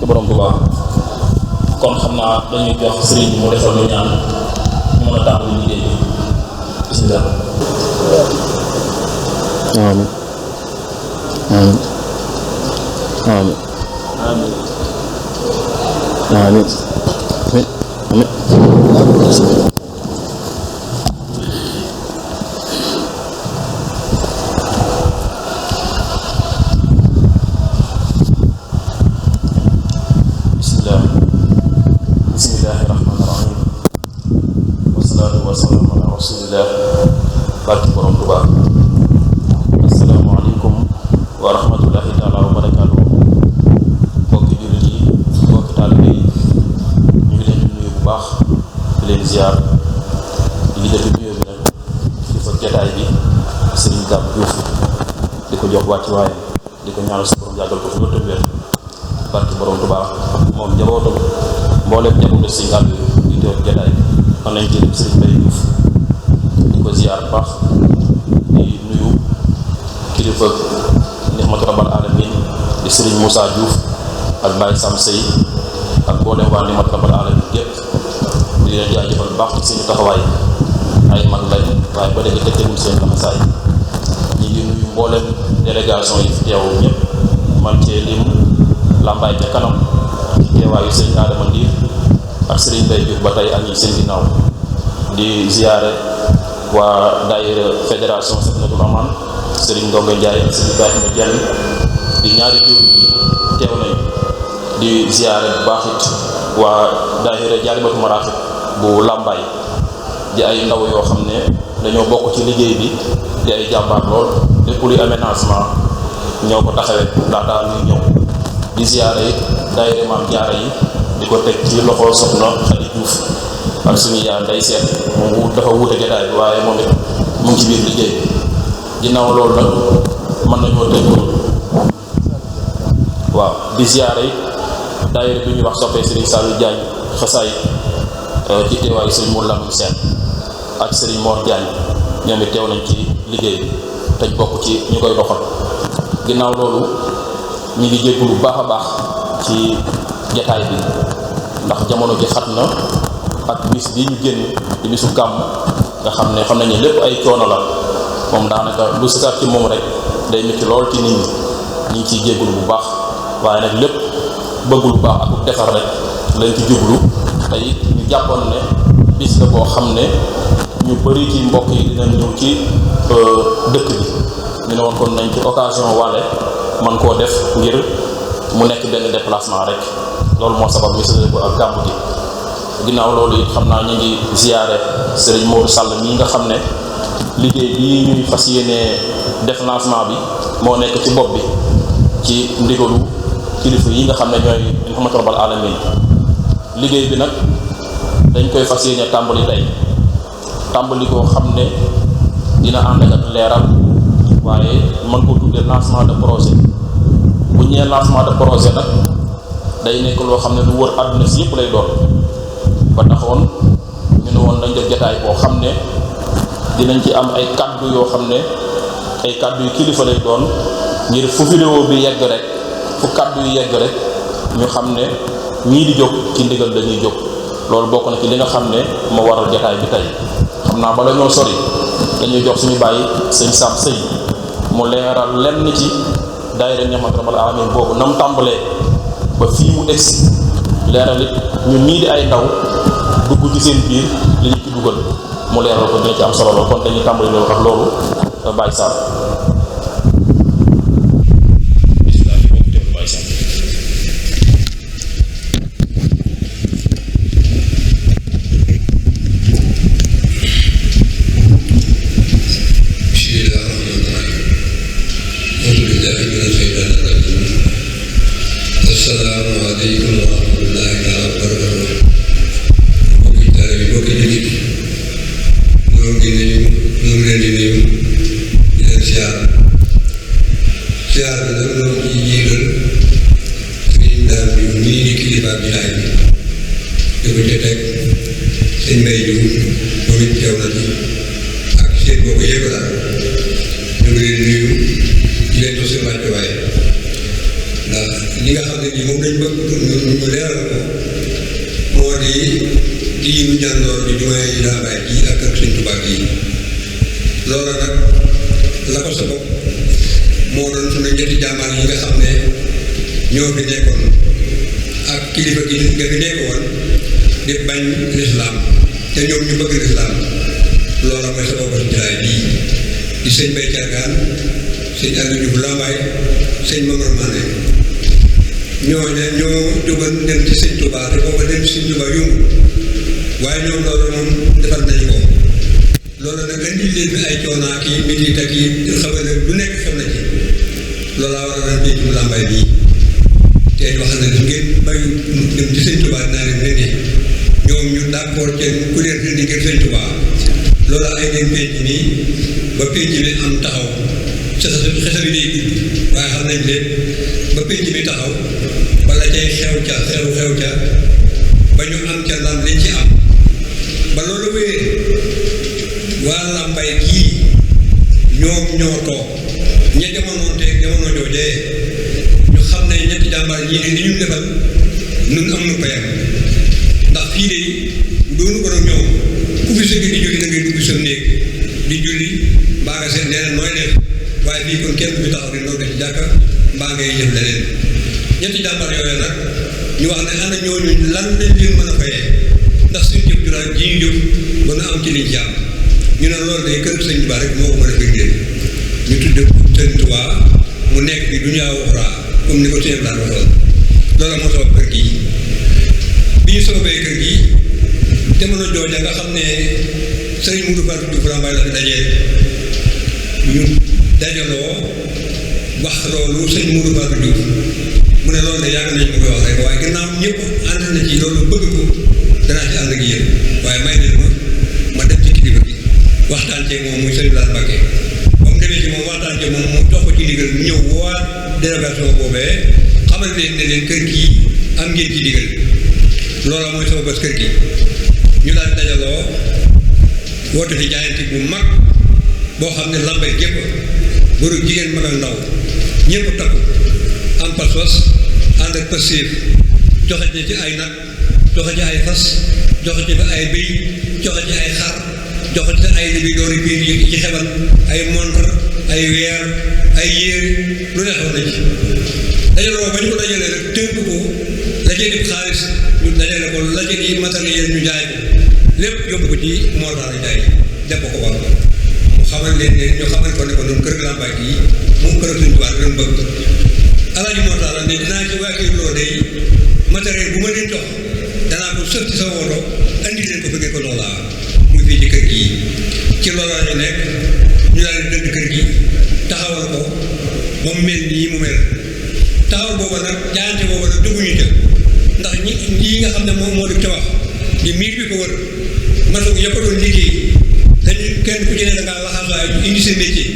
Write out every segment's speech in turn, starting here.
borom Tuubaa kon xam naa dañuy jox sëriñ bi mu defal ñu ñaan ñu mën a tàmbali liggéey bi bismillah. amiin amiin amiin amiin amiin barke borom Tuubaa. asalaamaaleykum wa rahmatullahi taala wa barakaatu. mbokki jullit yi mbokki taalibe yi ñu ngi leen di nuyu bu baax di leen ziar di jël nuyoo bi nag di fa jataay bi Serigne Gab Diouf di ko jox wàcc waaye di ko ñaanal sa borom yàggal ko fi ba tëdd wér barke borom Tuubaa moom njabootam mboolem njabootu si àll di teew jataay bi man nañ jël Serigne Mbaye Diouf di ko ziar bu baax di nuyu kilifa Nihmatu Rabbal Alamin di Serigne Moussa Diouf ak Baye Sam Sey ak mboolem waa Nihmatu Rabbal Alamin gépp di leen jaajëfal bu baax ci seen taxawaay ay mag lañ waaye ba léegi tegewul seen laxasaay ñi ngi nuyu mboolem délégation yi fi teew ñëpp man cee lim Lambaay ca kanam ci teewaayu Serigne Adama Ndiir ak Serigne Mbaye Diouf ba tey ak ñi seen ginnaaw di ziare waa daayira fédération Safinatul Aman Serigne Ndongo Ndiaye ak Serigne Ibrahima Dieng di ñaari jiw yi teew nañ di ziare bu baax it waa daayira Jaalibatu Maraaxib bu Lambaay di ay ndaw yoo xam ne dañoo bokk ci liggéey bi di ay jàmbaar lool lépp luy aménagement ñoo ko taxawee laata ñuy ñëw di ziare it daayira Maam Jaara yi di ko teg ci loxo soxna Xadi Diouf ak suñu yaay nday seet moom dafa wuute jotaay bi waaye moom it mu ngi ci biir liggéey ginnaaw loolu nag mën nañoo tënk waaw di ziare yi daayira bi ñuy wax soppee Serigne Saliou Diagne xasaay ci teewaayu Serigne Mour Lamine Sène ak Serigne Mor Diagne ñoom it teew nañ ci liggéey bi te bokk ci ñu koy doxal ginnaaw loolu ñu ngi jéggu lu baax a baax ci jataay bi ndax jamono ji xat na ak bis bi ñu génn di bisu gàmm nga xam ne xam nañ ne lépp ay coono la moom daanaka lu sikar ci moom rek day métti lool ci nit ñi ñu ngi ciy jéggul bu baax waaye nag lépp bëgg lu baax ak defar rek lañ ci jublu te it ñu jàppoon ne bis la boo xam ne ñu bëri ci mbokk yi dinañ ñëw ci dëkk bi ñu ne woon kon nañ ci occasion wàlle man koo def ngir mu nekk benn déplacement rek loolu moo sabab ñu sële ko ak gàmmu gi ginnaaw loolu it xam naa ñu ngi ziyaare Serigne Modou Sall mii nga xam ne liggéey bii ñuy fas yéene def lancement bi moo nekk ci bopp bi ci ndigalu kilifa yi nga xam ne ñooy Nihmatu Rabbal Alamin liggéey bi nag dañ koy fas yéene tàmbali tey tàmbali koo xam ne dina ànd ak leeral waaye mën ko tuddee lancement de projet bu ñee lancement de projet nag day nekk loo xam ne lu wër àdduna si yëpp lay doon ba taxoon ñu ne woon nañ def jotaay boo xam ne dinañ ci am ay kaddu yoo xam ne ay kaddu yu kilifa lay doon ngir fu vidéo bi yegg rek fu kaddu yu yegg rek ñu xam ne ñii di jóg ci ndigal dañuy jóg loolu bokk na ci li nga xam ne moo waral jotaay bi tey xam naa bala ñoo sori dañuy jox suñu bàyyi sëñ Sam Sëy mu leeral lenn ci daayira Nihmatu Rabbal Alamin boobu na mu tàmbalee ba fii mu egsi leeral it ñun ñii di ay ndaw dugg ci seen biir li ñu ci dugal mu leeral ko dina ci am solo lool kon dañuy tàmbali loolu ak loolu Baye Sam. li nga xam ne nii moom lañ bëgg ñu leeral ko moo di lii ñu jàndoor di jumaay Lambaye ji ak Sëñ Tuubaa yi loolu nag la ko sabab moo doon sunu ñetti jàmbaar yi nga xam ne ñoo fi nekkoon ak kilifa gi nga fi nekkoon di bañ lislaam te ñoom ñu bëgg lislaam loola mooy sababu jataay bii di sëñ Bay Cargaan sëñ Aliou Diouf Lambaye sëñ Momar Mané ñoo jógoon dem ci Sëñ Tuubaa te booba dem ci Sëñ Tuubaa yomb waaye ñoom loolu moom defal nañu ko loolu nag indi leen bi ay coonaa ki métit ak yi xamal ne lu nekk xam na ci loolaa war a daan péncum Lambaye bii te wax na ne ngeen bayu dem ci Sëñ Tuubaa dinaa leen ne ñoom ñu d'accord kenn ku leen indi ngir Sëñ Tuubaa loolu ay ngeen pénc nii ba pénc mi am taxaw xesa bi day gudd waaye xam nañ leen ba pénc mi taxaw bala cay xew ca ba ñu am ca ndam liñ ci am ba loolu wéyee waa Lambaye kii ñoom ñoo toog ña jamonoon te jamono joojee ñu xam ne ñetti jàmbaar ñii ne li ñu defal nun am nu payam ndax fii de doonu ko nag ñoom ku fi sëgg di julli da ngay dugg sa néeg di julli mbaa nga seet leneen nooy def waaye fii kon kenn bi taxaw di noo ci jàkka mbaa ngay jëf leneen ñetti jàmbaar yooyu nag ñu wax ne ana ñooñu lan lañ leen mën a fayee ndax suñ jëf juraat ji ñu jëf ba nga am ci liñ ci am ñu ne loolu day kër Sëñ Tuubaa rek moo ko mën a firndeel ñu tudde Sëñ Tuubaa mu nekk bi dunya uxraa comme ni ko Sëñ Abdou waxoon loolu moo sabab kër gi bi ñu sababee kër gi jamono jooja nga xam ne Sëriñ Moudou Fatou Diouf Lambaye la fi dajee ñu dajaloo wax loolu Sëñ Moudou Fatou Diouf mu ne loolu de yàgg nañ ma koy wax rek waaye gannaaw ñëpp ànd na ci loolu bëgg ko danaa ci ànd ak yéen waaye may leen ma dem ci kilifa gi waxtaan ceeg moom muy Sëñ Blas Mbacké ba mu demee ci moom waxtaan ceeg moom mu jox ko ci ndigal mu ñëw woowaat délégation boobee xamal leen ne leen kër gi am ngeen ci ndigal loola mooy sama bés kër gi ñu daal dajaloo woote fi jaayante bu mag boo xam ne Lambaye gépp góor ak jigéen mag ak ndaw ñëpp takku am pas-pas ànd ak passif joxe ci ay nag joxe ci ay fas joxe ci ay béy joxe ci ay xar joxe ci ay libi doori biir yi ci xebal ay montre ay weer ay yére lu ne xew na ci dajaloo ba ñu ko dajalee rek tënk ko la cee di xaalis ñu dajale ko la cee di matériel ñu jaay ko lépp yóbbu ko ci mortaal jaay def ko ba mu xamal leen ne ñu xamal ko ne ko noonu kër Lambaye yi moom kër Sëñ Tuubaa leen bëgg alaaji mortaal ne dinaa ci waakir loo day matériel bu ma leen jox danaa ko sëf ci sa woto andi leen ko fekkee ko soxlaa muy fii ci kër gi ci loolu la ñu nekk ñu daal di dënd kër gi taxawal ko ba mu mel nii mu mel taxawal booba nag jaayante booba nag dugguñu ca ndax ñii nga xam ne moom moo di ca wax di miir bi ko wër maçon yëpp a doon liggéey dañu kenn ku ci ne da ngaa laxasaay indi seen métier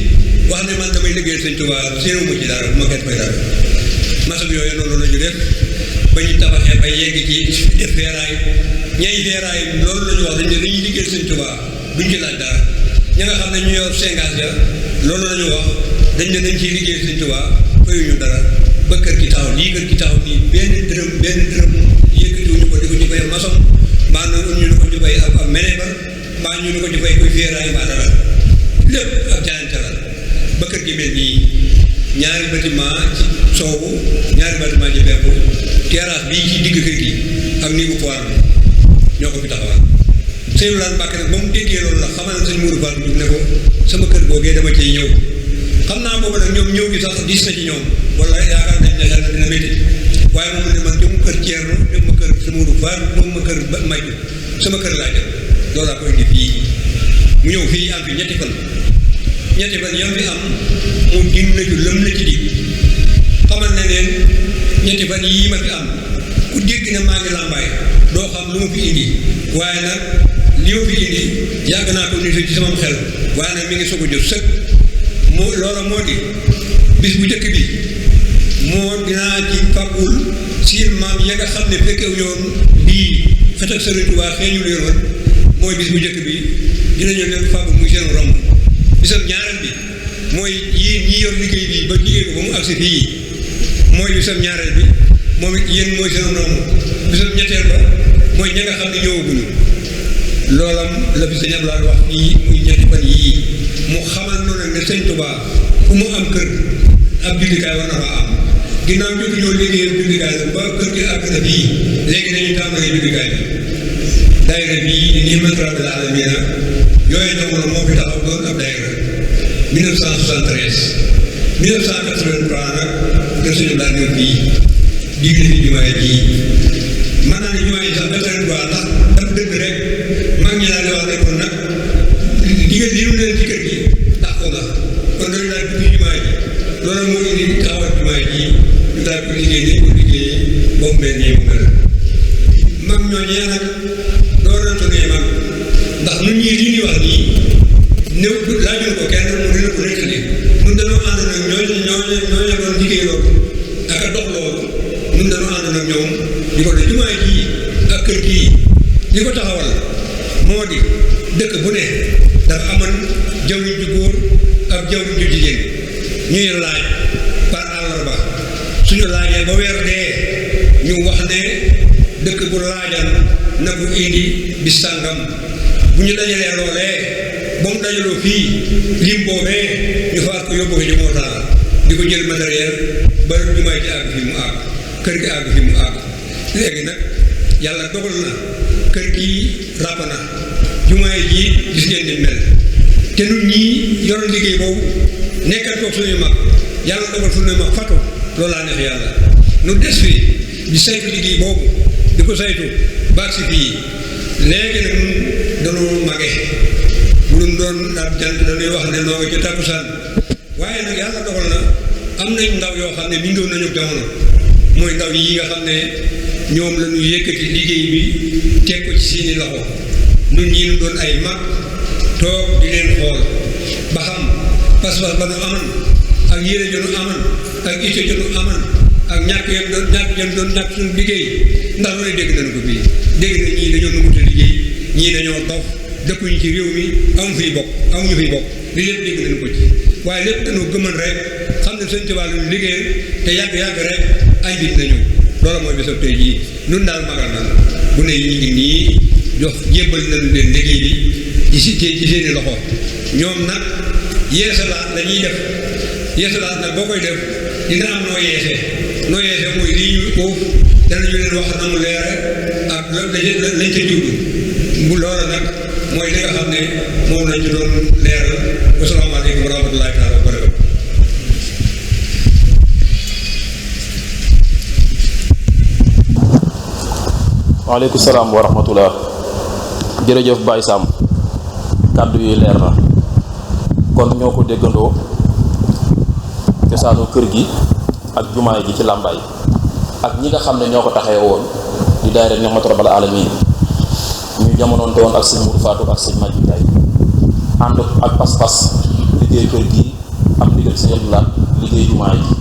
wax ne man damay liggéeyal Sëñ Tuubaa séeréwu ma ci dara bu ma kenn fay dara maçon yooyu noonu la ñu def ba ñu tabaxee ba yegg ci def feeraay ñay feeraay loolu la ñu wax dañu dañuy liggéeyal Sëñ Tuubaa duñ ci laaj dara ña nga xam ne ñu yor sengaas ja loolu la ñu wax dañ ne dañ ciy liggéeyal Sëñ Tuubaa fayuñu dara ba kër gi taxaw nii benn dërëm yëkkatiwuñu ko di ko ci fay maçon mbaa ñu ne ko ci fay ab menebar mbaa ñu ne ko ci fay koy feeraay mbaa dara lépp ak jaayante la ba kër gi mel nii ñaari bâtiment ci soowu ñaari bâtiment ci penku terrasse bii ci digg kër gi ak nii bu foire bi ñoo ko fi taxawal Sëñ Blas Mbacké nag ba mu déggee loolu la xamal na Sëñ Moudou Fatou Diouf ne ko sama kër googee dama ciy ñëw xam naa boobu nag ñoom ñëw gi sax diis na ci ñoom wala yaakaar nañ ne xel na dina métti waaye moom ne man jëm kër Thierno jëm ma kër Sëñ Moudou Fatou jëm ma kër Maytu sama kër laa jëm loolaa ko indi fii mu ñëw fii am fi ñetti fan yam fi am mu din na ju lëm na ci di xamal ne leen ñetti fan yii ma fi am ku dégg ne maa ngi Lambaye doo xam lu ma fi indi waaye nag li ma fi indi yàgg naa ko ni ci sama xel waaye nag mi ngi soog a jot sëkk loola moo di bis bu njëkk bi moo dinaa ci fàggul siin maam ya nga xam ne fekkew yoon bii xet ak Sëriñ Tuubaa xeeñu leen woon mooy bis bu njëkk bi dinañu leen fàggu muy seen romb bisam ñaareel bi mooy yéen ñi yor liggéey bi ba liggéey ko ba mu agsi fii mooy bisam ñaareel bi moom it yéen mooy seen noonu bisam ñetteel ba mooy ña nga xam ne ñëwaguñu loolam la fi sëñ Abdoulaye wax fii muy ñetti fan yii mu xamal noonu nag ne sëñ Touba fu mu am kër ab jullikaay war na fa am ginnaaw jotu ñoo liggéeyal jullikaay la ba kër gi àgg na fii léegi dañuy tàmbalee jullikaay bi daayira bii di Nihmatul Rabbil Aalamiina yooyu jamono moo fi taxaw doon ab daayira 1973 1983 nag kër sëñ Abdoulaye ñëw fii digg fi jumaay ji mën naa ne jumaay ji sax ba tey ndax daf dëgg rek mag ñi daal di wax ne kon nag digal li ñu leen ci kër gi tax ko nga kon dañu daal dugg jumaay ji loolu moo indi taxawal jumaay ji ñu daal ko liggéey ni ko liggéeyee ba mu mel nii mu mel mag ñooñee nag doo rantonee mag ndax ñun ñii li ñuy wax nii néew laajuñu ko kenn mu dina ko nettali ñun dañoo ànd nag ñooñu doon liggéey loolu ak a dox loolu ñun dañoo ànd nag ñoom di ko ne jumaay ji ak kër gii li ko taxawal moo di dëkk bu ne dafa amoon jawriñ ju góor ak jawriñ ju jigéen ñuy laaj par àllarba suñu laajee ba weer dee ñu wax ne dëkk bu laajal na bu indi bis sàngam bu ñu dajalee loolee ba mu dajaloo fii lim boobee ñu faat ko yóbbu ko ci mootaal di ko jël matériel ba jumaay ji àgg fi mu àgg kër gi àgg fi mu àgg léegi nag yàlla dogal na kër gi ràpp na jumaay ji gis ngeen ni mel te nun ñii yoroon liggéey boobu nekkal toog suñuy mag yàlla dogal suñuy mag fatu loolu laa neex yàlla nu des fi di saytu liggéey boobu di ko saytu baag si fii léegi nag nun dañoo mage bu ñu doon ab jant dañuy wax ne noo ci takkusaan waaye nag yàlla dogal na am nañ ndaw yoo xam ne bindoon nañu jamono mooy ndaw yi nga xam ne ñoom la ñu yëkkati liggéey bi teg ko ci seeni loxo ñun ñii ñu doon ay mag toog di leen xool ba xam pas-pas ba nu aman ak yére ja nu aman ak itte ja nu aman ak ñàkk yam doon ñàkk suñu liggéey ndax lu ne dégg nañu ko bii dégg na ñii dañoo nanguta liggéey ñii dañoo dof dëkkuñu ci réew mi amuñu fiy bokk li lépp dégg nañu ko ci waaye lépp dañoo gëman rek xam ne sëñ Tuubaa lu liggéeyal te yàgg rek ay nit nañu loolu mooy bésab tey jii nun daal magal na bu ne ñu ngi nii jox jébbal nañu leen liggéey bi ci seeni loxo ñoom nag yeesalaat la ñuy def yeesalaat nag boo koy def dina am noo yeesee mooy lii ñu uuf danañu leen wax na mu leere ak lañ ca jublu bu loola nag mooy li nga xam ne moom lañ ci doon leeral wasalaamaaleykum wa rahmatullahi taala wa barakatu waaleykum salaam wa rahmatullah jërëjëf Baye Sam kàddu yi leer na kon ñoo ko déggandoo cosaanu kër gi ak jumaay ji ci làmbaay ak ñi nga xam ne ñoo ko taxee woon di daayira Nihmatul Rabbil Aalamiin ñu jamonoonte woon ak sëñ Mourou Fatou ak sëñ Madji Ndiaye ànd ak pas-pas liggéey kër gi am ndigal sëñ Abdoulaye liggéey jumaay ji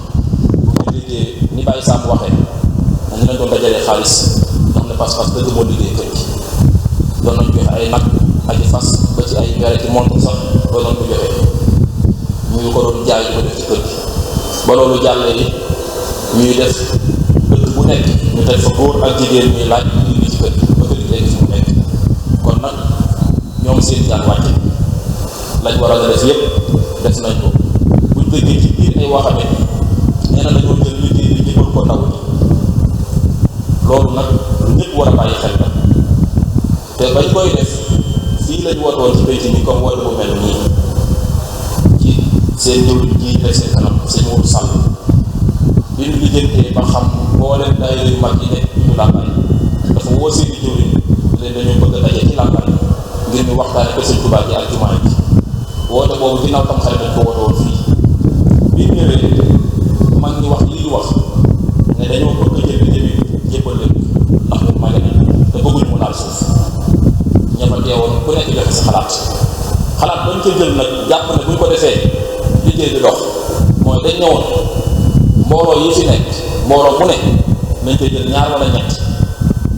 bu ñu liggéey ni Baye Sam waxee ñu leen doon dajalee xaalis nga xam ne pas-pas dëgg moo liggéey kër gi doon nañu joxe ay nag ak i fas ba ci ay weer ci montre sax doon nañu ko joxe ñu ko doon jaay di ko def ci kër gi ba loolu jàllee it ñuy def dëkk bu nekk ñu teg fa góor ak jigéen ñuy laaj indi ci kër gi ba kër gi léegi fi mu nekk kon nag ñoom seen jaan wàcc lañ war a def yépp def nañ ko buñ déggee ci biir ay waxame nee na dañoo jël liggéey bi jëmal ko ndaw ñi loolu nag lu ñëpp war a bàyyi xel la te bañ koy def fii lañ wootoon ci béyti bi comme woote bu mel nii ci seen jëw ji teg seen kanam seen Mourou Sall bi ñu lijjantee ba xam mbooleem daayira yu mag yi nekk ñu làmbaay dafa woo seen i jëwriñ leen dañoo bëgg a daje ci làmbaay ngir ñu waxtaane ko sëñ Tuubaa ji ak jumaa ji woote boobu ginnaaw tam xarit dañ ko woote woon fii bi ñëwee mag ñi wax lii wax ne dañoo bëgg a jël liggéey bi jébbal leen ndax ñu mage nañ te bëgguñu mu laal suuf ña fa teewoon ku nekk joxe sa xalaat bañ ca jël nag jàpp ne buñ ko defee liggéey bi dox mooy dañ ñëwoon mbooloo yi fi nekk mbooloo mu ne nañ koy jël ñaar wala ñett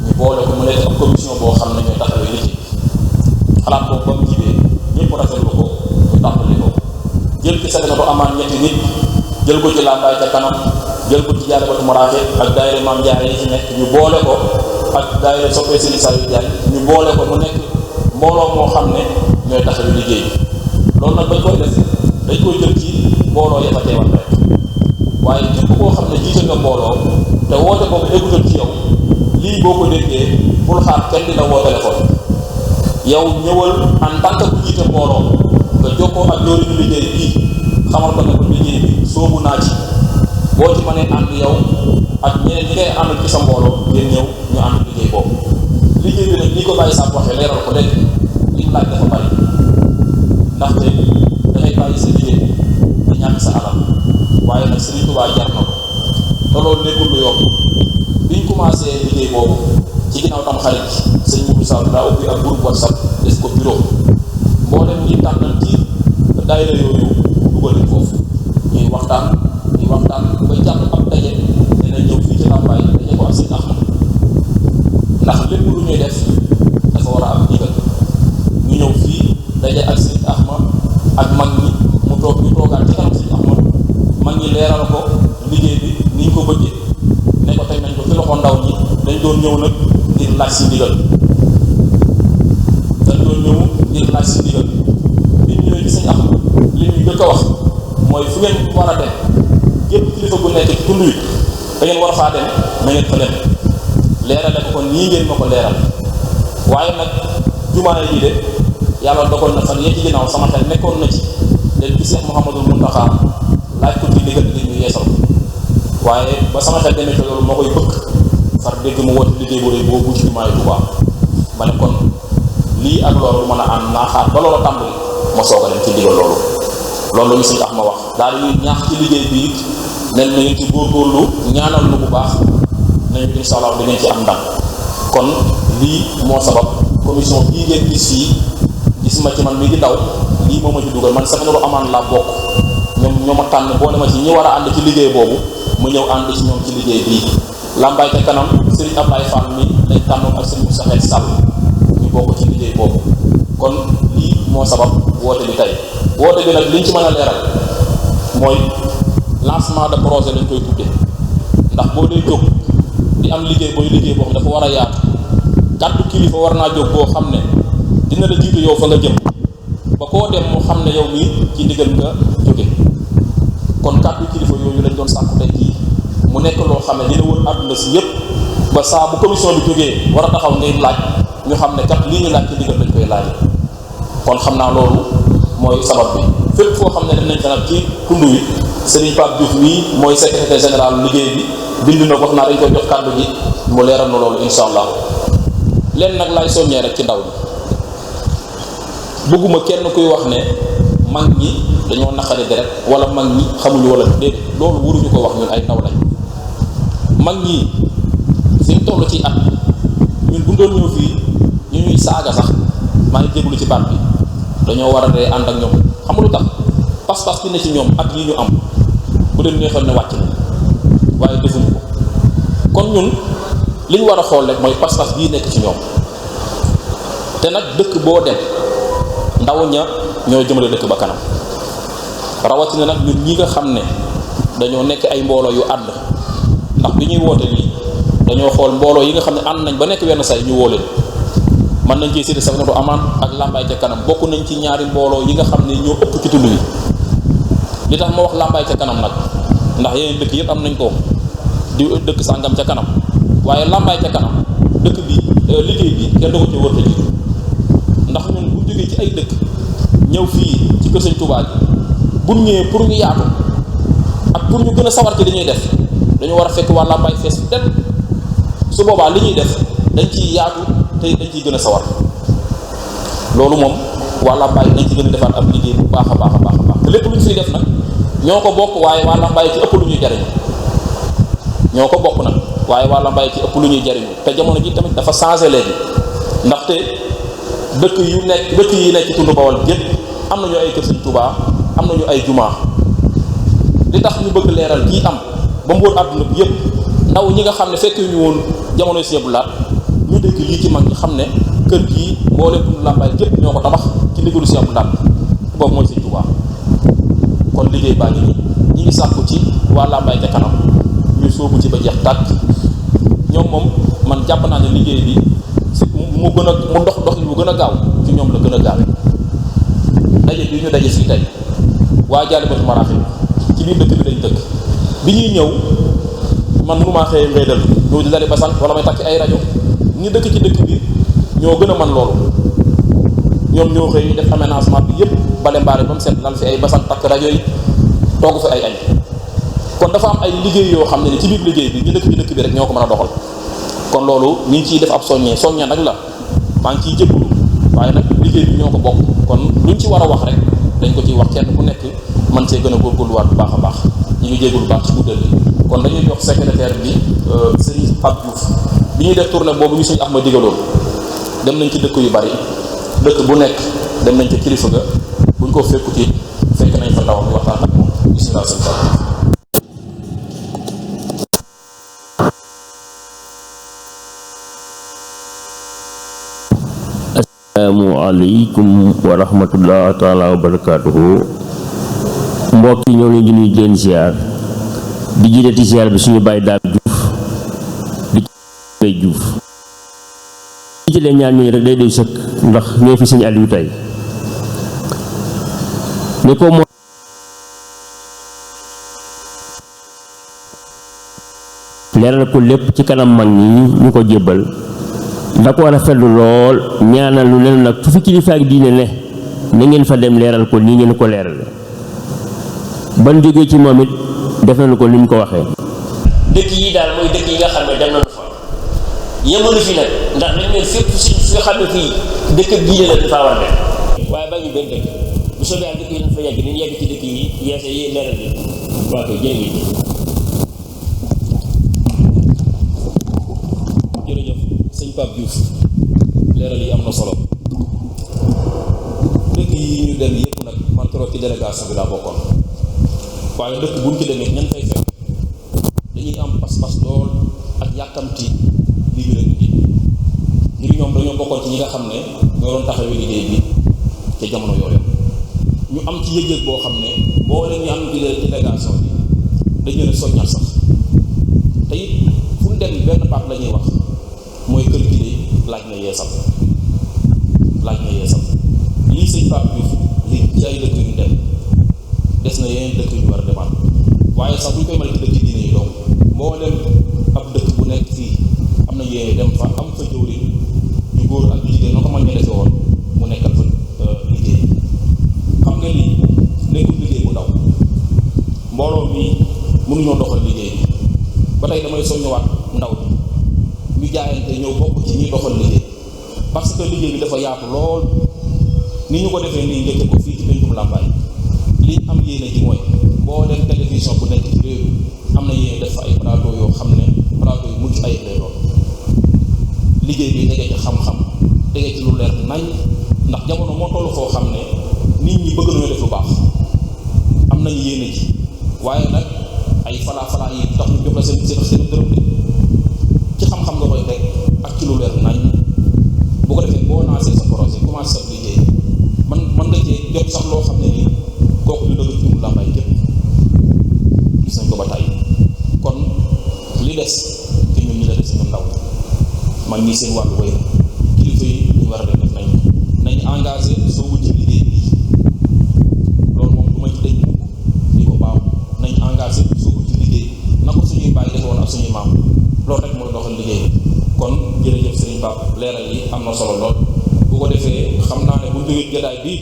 ñu boole ko mu nekk ab commission boo xam ne ñooy taxawee liggéey xalaat boobu ba mu jibee ñëpp rafetlu ko ñu tàmbali ko jël ci sa dana ba amaan ñetti nit jël ko ci làmbaay ca kanam jël ko ci Jaalibatul Maraaxib ak daayira Maam Jaara yi ci nekk ñu boole ko ak daayira soppee Serigne Saliou Diagne ñu boole ko mu nekk mbooloo moo xam ne ñooy taxawu liggéey loolu nag bañ koy def dañ koy jël ci mbooloo ya fa teewal rek waaye képp koo xam ne jiite nga mbooloo te woote boobu eggutal ci yow lii boo ko déggee bul xaar kenn dina woo téléphone yow ñëwal en tant que ku jiite mbooloo nga jokkoo ak jëwriñu liggéey bii xamal ko ne ko liggéey bi soobu naa ci boo ci mënee ànd yow ak ñeneen ñi ngay àndal ci sa mbooloo ngeen ñëw ñu ànd liggéey boobu liggéey bi nag ni ko bàyyi sàpp waxee leeral ko léegi li mu laaj dafa bari ndaxte dangay bàyyi sa liggéey di ñàkk sa alal waaye nag Sëriñ Tuubaa jar na ko te loolu nekkul lu yomb biñ commencé liggéey boobu ci ginnaaw tam xarit sëñ Moudou Sall daa ubbi ak groupe WhatsApp def ko bureau mboolem ñi tànnal ci daayira yooyu dugal foofu ñuy waxtaan ba jàpp ab daje dina ñëw fii ci Lambaye daje ko ak sëñ Ahmad ndax lépp lu ñuy def dafa war a am ndigal ñu ñëw fii daje ak sëñ Ahmad ak mag ñi mu toog ñu toogaat ci kanam sëñ Ahmad mag ñi leeral ko liggéey bi ni ñu ko bëggee ne ko teg nañ ko ci loxo ndaw ñi dañ doon ñëw nag ngir laaj si ndigal bi ñëwee ci sëñ Ahmad li ñuy jëkk a wax mooy fu ngeen war a dem yépp kilifa bu nekk ci tund wi da ngeen war a faa dem na ngeen fa dem leerale ko kon nii ngeen ma ko leeral waaye nag jumaa yi de yàlla dogal na fan yee ci ginnaaw sama xel nekkoon na ci leen ci Cheikh Mouhamadul Mountakha laaj ko ci ndigal li ñu yeesal waaye ba sama xel demee ci loolu moo koy bëgg far dégg mu woote liggéey bu rëy boobu ci jumaa yi Tuubaa ma ne kon lii ak loolu mën a ànd naa xaar ba loolu tàmbali ma soog a dem ci ndigal loolu ñu si tax ma wax daal di ñaax ci liggéey bi it nen na ngeen ci góorgóorlu ñaanal lu bu baax nañu insha Allah di ngeen ci am ndam kon lii moo sabab commission bii ngeen gis ma ci man mii di ndaw lii moo ma ci dugal man sama numéro amaan laa bokk ñoo ma tànn boole ma ci ñi war a ànd ci liggéey boobu mu ñëw ànd ci ñoom ci liggéey bii Lambaye ca kanam Serigne Ablaye Fall mi lañ tànnoon ak Serigne Moussa Sall ñu bokk ci liggéey boobu kon lii moo sabab woote bi tey woote bi nag liñ ci mën a leeral mooy lancement de projet lañ koy tudde ndax boo dee jóg di am liggéey booy liggéey boo xam dafa war a yaatu kàddu kilifa war naa jóg boo xam ne dina la jiitu yow fa nga jëm ba koo dem mu xam ne yow mii ci ndigal nga jóge kon kàddu kilifa yooyu lañ doon sàkku tey jii mu nekk loo xam ne dina wër àdduna si yépp ba saa bu commission bi jógee war a taxaw ngay laaj ñu xam ne kat lii ñu laaj ci ndigal lañ koy laaj kon xam naa loolu mooy sabab bi fépp foo xam ne dem nañ fa nag ci tund wi Serigne Pape Diouf mii mooy secrétaire général liggéey bi bind na ko wax naa dañ koy jox kàddu gi mu leeral na loolu insha allah leen nag laay soññee rek ci ndaw ñi bëgguma kenn kuy wax ne mag ñi dañoo naqari deret wala mag ñi xamuñu wala déedéet loolu waruñu ko wax ñun ay ndaw lañ mag ñi fi mu toll ci at ñun bu doon ñëw fii ñu ñuy saaga sax maa ngi jéglu ci baat bi dañoo war a dee ànd ak ñoom xam nga lu tax pas-pas bi ne ci ñoom at yi ñu am bu leen neexoon ne wàcc na waaye defuñu ko kon ñun li ñu war a xool rek mooy pas-pas bii nekk ci ñoom te nag dëkk boo dem ndaw ña ñoo jëmale dëkk ba kanam rawatina nag ñun ñi nga xam ne dañoo nekk ay mbooloo yu ànd ndax bi ñuy woote lii dañoo xool mbooloo yi nga xam ne ànd nañ ba nekk wenn say ñu woo leen mën nañ cee cité Safinatoul Aman ak Lambaye ca kanam bokk nañ ci ñaari mbooloo yi nga xam ne ñoo ëpp ci tund wi li tax ma wax Lambaye ca kanam nag ndax yeneen dëkk yëpp am nañ ko di dëkk sàngam ca kanam waaye Lambaye ca kanam dëkk bi liggéey bi kenn da ko ci wër ji ndax ñun bu jógee ci ay dëkk ñëw fii ci kër Sëñ Tuubaa ji bu ñëwee pour ñu yaatu ak pour ñu gën a sawar ci li ñuy def dañu war a fekk waa Lambaye fees del su boobaa li ñuy def dañ ciy yaatu te dañ ciy gën a sawar loolu moom waa Lambaye dañ ci gën a defaat ab liggéey bu baax a baax a baax a baax te lépp lu ñu fiy def nag ñoo ko bokk waaye waa Lambaye ci ëpp lu ñuy jariñu ñoo ko bokk nag waaye waa Lambaye ci ëpp lu ñuy jariñu te jamono ji tamit dafa changé léegi ndaxte dëkk yi nekk ci tund Bawol yépp am nañu ay kër Sëñ Tuubaa am nañu ay jumaa li tax ñu bëgg leeral kii am ba mbóor àdduna bi yépp ndaw ñi nga xam ne fekk ñu woon jamono Sëñ Abdu Lahat ñu dégg lii ci mag ñi xam ne kër gii mbooleem tund Lambaye yépp ñoo ko tabax ci ndigalu Sëñ Abdu Lahat boobu mooy Sëñ Tuubaa kon liggéey baa ngi nii ñi ngi sàkku ci waa Lambaye ca kanam ñu sóobu ci ba jeex tàkk ñoom moom man jàpp naa ne liggéey bi mu gën a mu doxin bu gën a gaaw ci ñoom la gën a gaawe daje bi ñu daje fii tey waa Jaalibatul Maraaxib ci biir dëkk bi dañ dëkk bi ñuy ñëw man mënumaa xëye mbéydal ñëw di dali basan wala may takk ay rajo ñu dëkk ci dëkk bi ñoo gën a man loolu ñoom ñoo xëy def aménagement bi yëpp bale mbaare ba mu set lal fi ay basan takk rajo yi togg fi ay añ kon dafa am ay liggéey yoo xam ne ni ci biir liggéey bi ñu dëkk ci dëkk bi rek ñoo ko mën a doxal kon loolu ñu ngi ciy def ab soññee nag la maa ngi ciy jëglu waaye nag liggéey bi ñoo ko bokk kon luñ ci war a wax rek dañ ko ciy wax kenn ku nekk man see gën a góorgóorluwaat bu baax a baax ñu ngi jégalu baax ci guddal bi kon dañuy jox secrétaire bi Serigne Pape Diouf bi ñuy def tournée boobu ñu suñu ax ma digaloon dem nañ ci dëkk yu bari dëkk bu nekk dem nañ ci kilifa ga buñ ko fekku ci fekk nañ fa ndawam di waxtaan ak moom bismillah sëñ Pape. Asalaamaaleykum wa rahmatullah taala wa barakaatuhu. mbokk yi ñoo ngi leen di nuyu di leen ziar di jiite ziar bi suñu bàyyi daal Diouf di bay Diouf ci leen ñaan ñooñu rek day doy sëkk ndax ñoo fi sëñ Aliou tey ni ko moo leeral ko lépp ci kanam mag ñi ñu ko jébbal da ko rafetlu lool ñaanal lu leen nag fu fi kilifa ak diine ne na ngeen fa dem leeral ko nii ngeen ko leerale ban jógee ci moom it def nañu ko ni mu ko waxee. dëkk yi daal mooy dëkk yi nga xam ne dem nañu fa yemalu fi nag ndax dañ leen fépp si fi nga xam ne fii dëkk diine la dafa war a def waaye ba ñu benn dëkk bu soobee ak dëkk yi dañ fa yegg ni ñu yegg ci dëkk yi yeese yi leeral yi waa koy jërëjëf sëñ Pape Diouf leeral yi am na solo dëkk yi ñu dem yëpp nag man trop ci délégation bi laa bokkoon waaye dëkk bu ñu ci demee ñan fay fekk dañuy am pas-pas lool ak yàkkamti li ñu leen indi ngir ñoom dañoo bokkoon ci ñi nga xam ne ñoo doon taxawee liggéey bi ca jamono yooyu ñu am ci yëg-yëg boo xam ne boo leen ñu am ci délégation bi dañu leen soññal sax te it fu ñu dem benn baat la ñuy wax mooy kër gi de laaj na yeesal lii sëñ Pape Diouf li ci ay dëkk yu dem des na yeneen dëkk yu war a demaat waaye sax bu ñu koy mën ci dëkk diine yi donc boo dem ab dëkk bu nekk fii am na yéene dem fa am fa jëwriñ ñu góor ak jigéen na ko mag ña defee woon mu nekkal fa liggéey xam nga lii nekkul liggéey bu ndaw mbooloo mi mënuñoo doxal liggéey bi ba tey damay soññewaat ndaw bi ñu jaayante ñëw bokk ci ñi doxal liggéey parce que liggéey bi dafa yaatu lool ni ñu ko defee nii njëkke ko fii ci Pencum Lambaye li am yéene ji mooy boo dem télévision bu nekk ci réew am na yéene def fa ay plateau yoo xam ne plateau yu mucc ayib lay doon liggéey bi tegee ci xam-xam tegee ci lu leer nañ ndax jamono moo toll foo xam ne nit ñi bëgg nañoo def lu baax am nañu yéene ji waaye nag ay falaa yi tax ñu jox la seen dërëm de ci xam-xam nga koy teg ak ci lu leer nañ bu ko defee boo lancé sa projet commencé sa liggéey man nga cee jot sax loo xam ne nii kooku du dëgg Pencum Lambaye képp gis nañ ko ba tey kon li des te ñun ñi la des ñu ndaw man ñii seen wàllu wéy kilifa yi ñu war a def nañ engagé soobu ci liggéey bi loolu moom du ma ci dëj mukk di ko baaw nañ engagé soobu ci liggéey na ko suñuy bàyyi defe woon ak suñuy maam loolu rek mooy doxal liggéey kon jërëjëf Serigne Pape leeral yi am na solo lool bu ko defee xam naa ne bu ñu jógee jotaay bii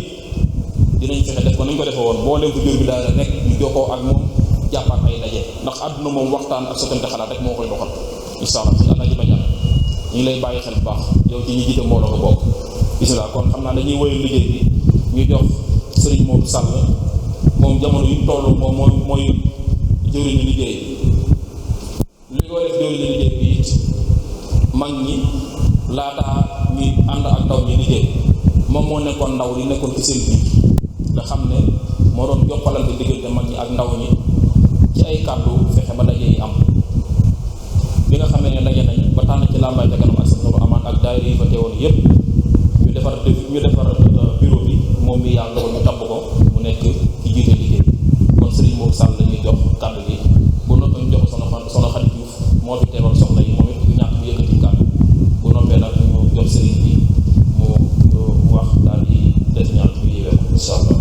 dinañ fexe def ko nañ ko defee woon boo leen ko jur bi daal la nekk ñu jokkoo ak moom jàppaat ay daje ndax àdduna moom waxtaan ak sottante xalaat rek moo koy doxal incha allah si àlla ji ba jàpp ñu ngi lay bàyyi xel bu baax yow ci ñi jiite mbooloo ko bokk bisimilah kon xam naa dañuy woyal liggéey bi ñu jox Serigne Modou Sall moom jamono yu toll moom mooy jëwriñu liggéey li ko def jëwriñu liggéey bi it mag ñi laataa ñuy ànd ak ndaw ñi liggéey moom moo nekkoon ndaw li nekkoon ci seen biir nga xam ne moo doon jokkalante diggante mag ñi ak ndaw ñi ci ay kàddu fexe ba daje yi am bi nga xamee ne daje nañ ba tànn ci Lambaye ca kanam ak seen ko amaan ak daayira yi fa teewoon yépp ñu defar bureau bi moom mi yàlla ko ñu tabb ko mu nekk ci jiite liggéey kon Serigne Modou Sall la ñuy jox kàddu gi bu noppee ñu jox soxna Xadi Diouf moo fi teewal soxna yi moom it du ñàkk mu yëkkati kàddu bu noppee nag ñu jox sëriñ bi mu wax daal di def ñaan bu yéwee ko incha allah.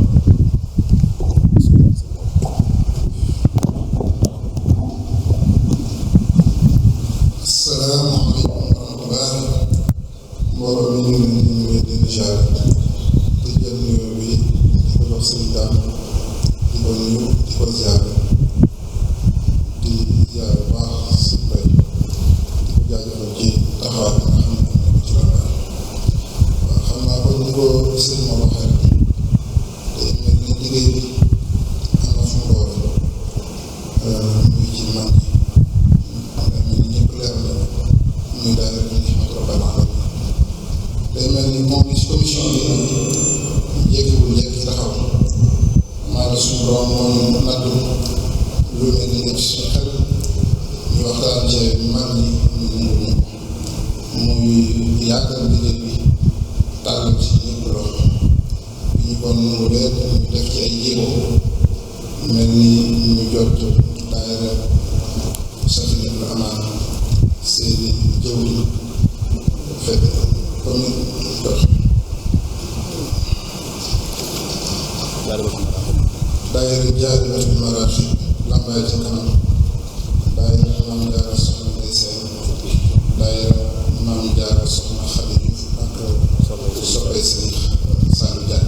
asalaamaaleykum wa rahmatulah mbooloo mi ñu ngi leen di ziar di jël nuyoo bi di ko jox sëriñ Dame di ko nuyu di ko ziar di ziar bu baax si mbay di ko jaajëfal ci taxawaay bi nga xam ne ci la waaw xam naa kon ni ko sëriñ ma waxee rek day mel ni liggéey bi am na fu mu doore muy ci mag muy daal di leen xamante ne vraiment day mel ni moom ci commission bi jékkiwul jékki taxaw maanaam suñu borom moo natt lu mel ni nekk suñu xel ñu waxtaan ci mag ñi ñu muy yaatal liggéey bi tàllal ci ñëpp loxo bi ñu kon nangu leen ñu def ci ay jéego mel ni ñu jot daayira Safinatul Amaan seeni jëwriñ fekk commune dox daayira Jaalibatul Maraaxib Lambaye ca kanam daayira Maam Jaara soxna Ndey Seen daayira Maam Jaara soxna Xadi Juuf ak soppay Sëriñ Saalu Jaan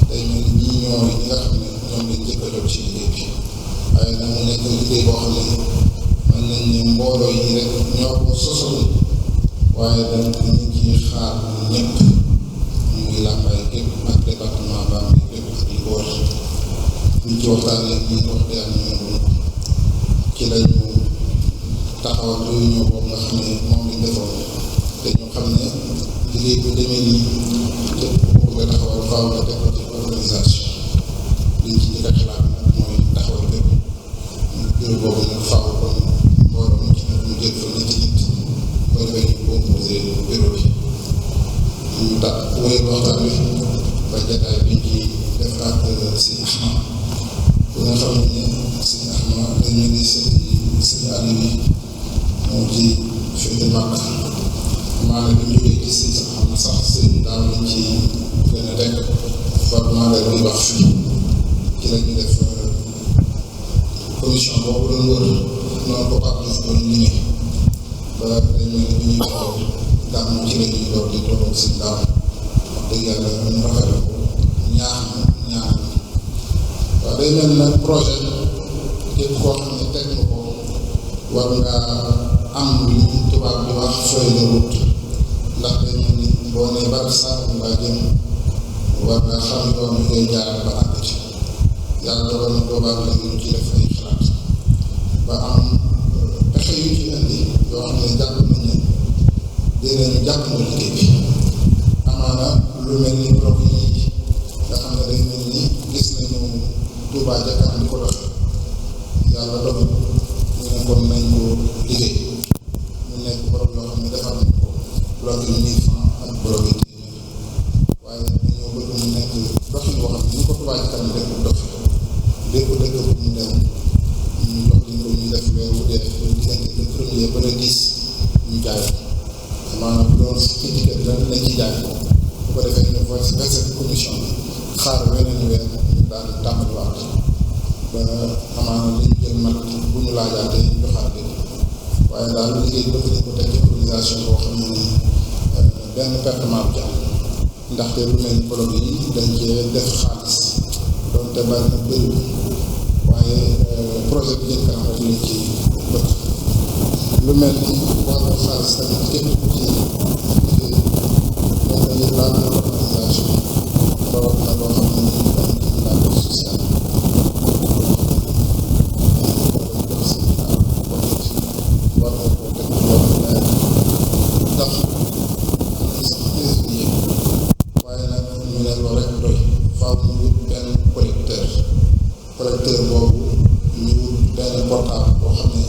day mel ni ñii ñoo ñi nga xam ne ñoom lañ njëkk a jot ci liggéey bi waaye nag mu nekk liggéey boo xam ne mën nañ ne mbooloo yi rek ñoo ko sosoon waaye dañ ñu ngi xaar ñëpp muy Lambaye képp ak département Bambey képp ak li ko war ñu ci waxtaanee ñi wax dëgg yàlla ñoom ci lañu taxawal réunion boobu nga xam ne moom lañ defoon te ñu xam ne liggéey bu demee nii képp ku bëgg a taxawal faaw nga def ko ci organisation liñ ci njëkk a xalaat nag mooy taxawal bépp bureau boobu nag faaw kon mbooloo mu ci nag ñu jël fa ñetti nit ko defee ñu composé bureau bi ñu tax wéy waxtaan wi ba jataay bi ci def ak sëñ Ahmad bu nga xam ne sëñ Ahmad dañu ni sëñ àll bi moo ci féete mag maanaam bi ñu jógee ci sëñ Ahmad sax sëñ daaw lañ ci gën a teg par maanaam bi wax fii ci la ñu def commission boobu doon wër noonu ko Pape Diouf doon liggéey ba day mel ni bi ñuy taxaw gàmm ci la ñuy door di toog si daaw wax dëgg yàlla ñu rafetlu ko ñaax waaw day mel nag projet képp koo xam ne teg nga ko war nga am li tubaab di wax feuille de route ndax day mel ni boo nee barab sàngam laa jëm war nga xam yoon bi ngay jaar ba àgg ci yàlla dogal na boobaag léegi ñu ci def ay xalaat ba am pexe yu ci indi yoo xam ne jàpp nañ ne dinañu jàpp na liggéey bi amaana lu mel ni bloc yi nga xam ne day mel ni gis nañu Touba ca kanam di ko doxee yàlla dogal ñu ne kon nañ ko liggéey mu nekk borom yoo xam ne defar nañ ko bloc yi 1000 francs ak bloc yi téeméer waaye dañoo bëgg mu nekk doxin boo xam ne ni ko Touba ca kanam def doxee lépp dëkk bu mu dem ñu jox leen ko ñu def weer wu dee diggante le premier ba le 10 ñu jaay maanaam bu doon ci ticket lan lañ ci jaay bu ko defee ñu versé commission bi xaar weneen weer ñu daal di tàmbaliwaat ba amaana li ñu jël mat bu ñu laajaatee ñu joxaat leen waaye daal liggéey bëgg nañ ko teg ci organisation boo xam ne nii benn pertement bu ci am ndaxte lu mel ni bloc yi dañ cee def xaalis donte bari na bëri waaye projet bi jëm kanam rek lañ ci bëgg lu mel ni wàllu xaalis tamit képp ku ci liggéey moom dañuy laal organisation rawat na loo xam ne nii dañ ci laaj social war nga koo teg loolu leer ndax waaye nag ñu ne loolu rek doy faaw ñu wut benn collecteur boobu ñu wut benn portable boo xam ne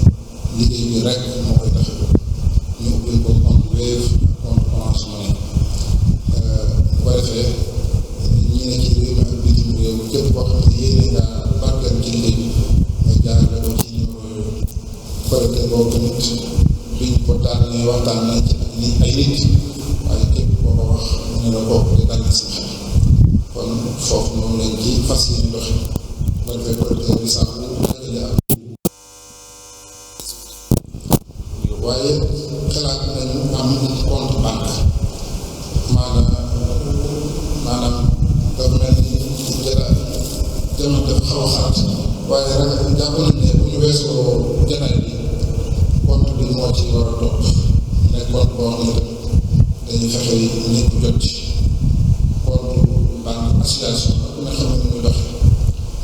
liggéey bi rek moo koy tax ñu ubbil ko compte Wave compte Orange Money bu ko defee ñi ne ci réew mi ak bitim réew képp koo xam ne yéene ngaa barkeel ci liggéey bi nga jaarale ko ci numéro yooyu boobu tamit biñ ko tànnee waxtaan nañ ci ak ni ay nit waaye képp koo ko wax mu ne la kooku di dal na si xel kon foofu moom lañ ci fas yéene doxe ba defee producteur bi sax dajale ak waaye xalaat nañu am compte banque maanaam dafa mel ni jamono dafa xaw a xaat waaye rek jàpp nañ ne bu ñu weesoo jataay bi compte bi moo ci war a topp nekk compte boo xam ne dañuy fexe ñëpp jot ci compte banque association ku ne xam ne muy doxe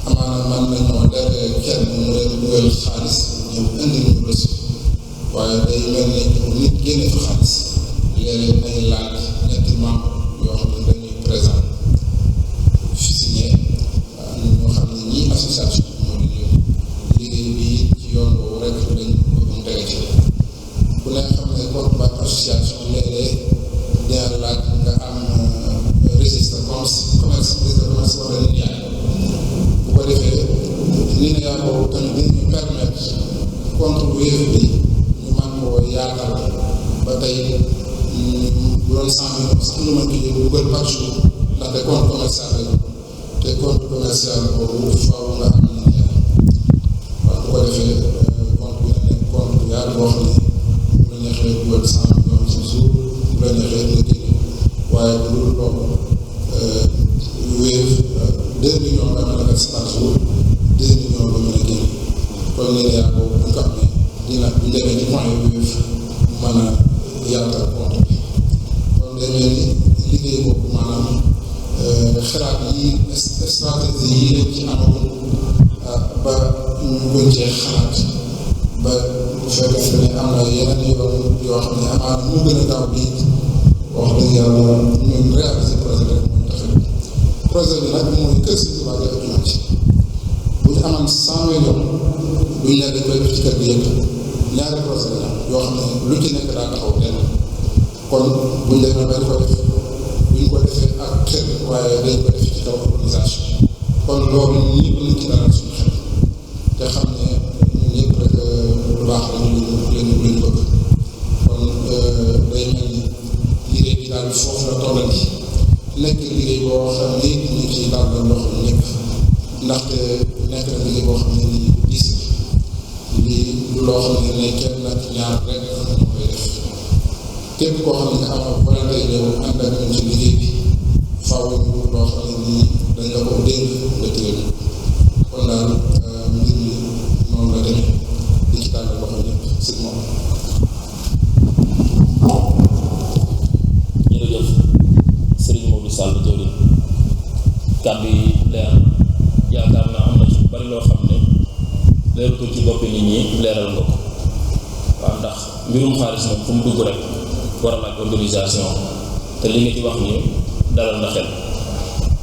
amaana man nañoo dere kenn mu leen dugal xaalis ñëw indi ñu reçu waaye day mel ni nit génne fa xaalis léeg-léeg nay laaj ñetti membre yoo xam ne dañuy présent fi signé ñoo xam ne ñii association moo di ñëw liggéey bi ci yoon boobu rek dañ bëgg mu tege ci bu ne xam ne compte banque association léeg-léeg dina laaj nga am registre commerce wala nit yaay bu ko defee nit yaa boobu tamit dinañu permettre compte Wave bi ñu mën koo yaatal ba tey bu doon 100 millions sax ñu mën ko jël dugal par jour ndaxte compte commercial la te compte commercial boobu faaw nga am nit yaay waaw bu ko defee compte bi na nekk compte bu yaatu boo xam ne bu la neexee dugal 100 millions ci jour bu la neexee nga génne waaye bu dul loolu Wave 2 millions nga mën a def par jour 2 millions nga mën a génne kon nit yaa boobu bu ko amee dina bu demee ci point Wave mën a yaatal compte bi kon day mel ni liggéey boobu maanaam xalaat yi stratégie yi lañ ci amagum ba ñu gën cee xalaat ba bu fekkee ne am na yeneen yoon yoo xam ne amaana moo gën a gaaw bi wax dëgg yàlla ñun réaliser projet rek mooy tax projet bi nag mooy kër si tubaab yi ak jumaa ci bu ñu amoon 100 millions duñ ne dañ koy def ci kër gi yëpp ñaari projet la yoo xam ne lu ci nekk daa taxaw benn kon buñ demee ba di ko def buñ ko defee ak xel waaye dañ ko def ci kaw organisation kon loolu ñëpp lañ ci dalal suñu xel te xam ne ñëpp rek lu baax la ñu bëgg kon day mel ni liggéey bi daal foofu la tollal nekk liggéey boo xam ne ñu ciy daal la loxo ñëpp ndaxte nekk na liggéey boo xam ne nii diis lii du loo xam ne kenn ak ñaar rek moo koy def képp koo xam ne am na volonté ñëw ànd ak ñun ci liggéey bi faaw ñu loo xam ne nii dañ la ko dénk nga téye kon daal mbir mi noonu la demee di ci tànn loxo ñëpp si moom. jërëjëf Serigne Modou Sall jëwriñ kàddu yi leer yaakaar naa am na ci bari loo xam ne leeratul ci boppi nit ñi leeral nga ko waaw ndax mbirum xaalis moom fu mu dugg rek war a laaj organisation te li nga ci wax nii dalal na xel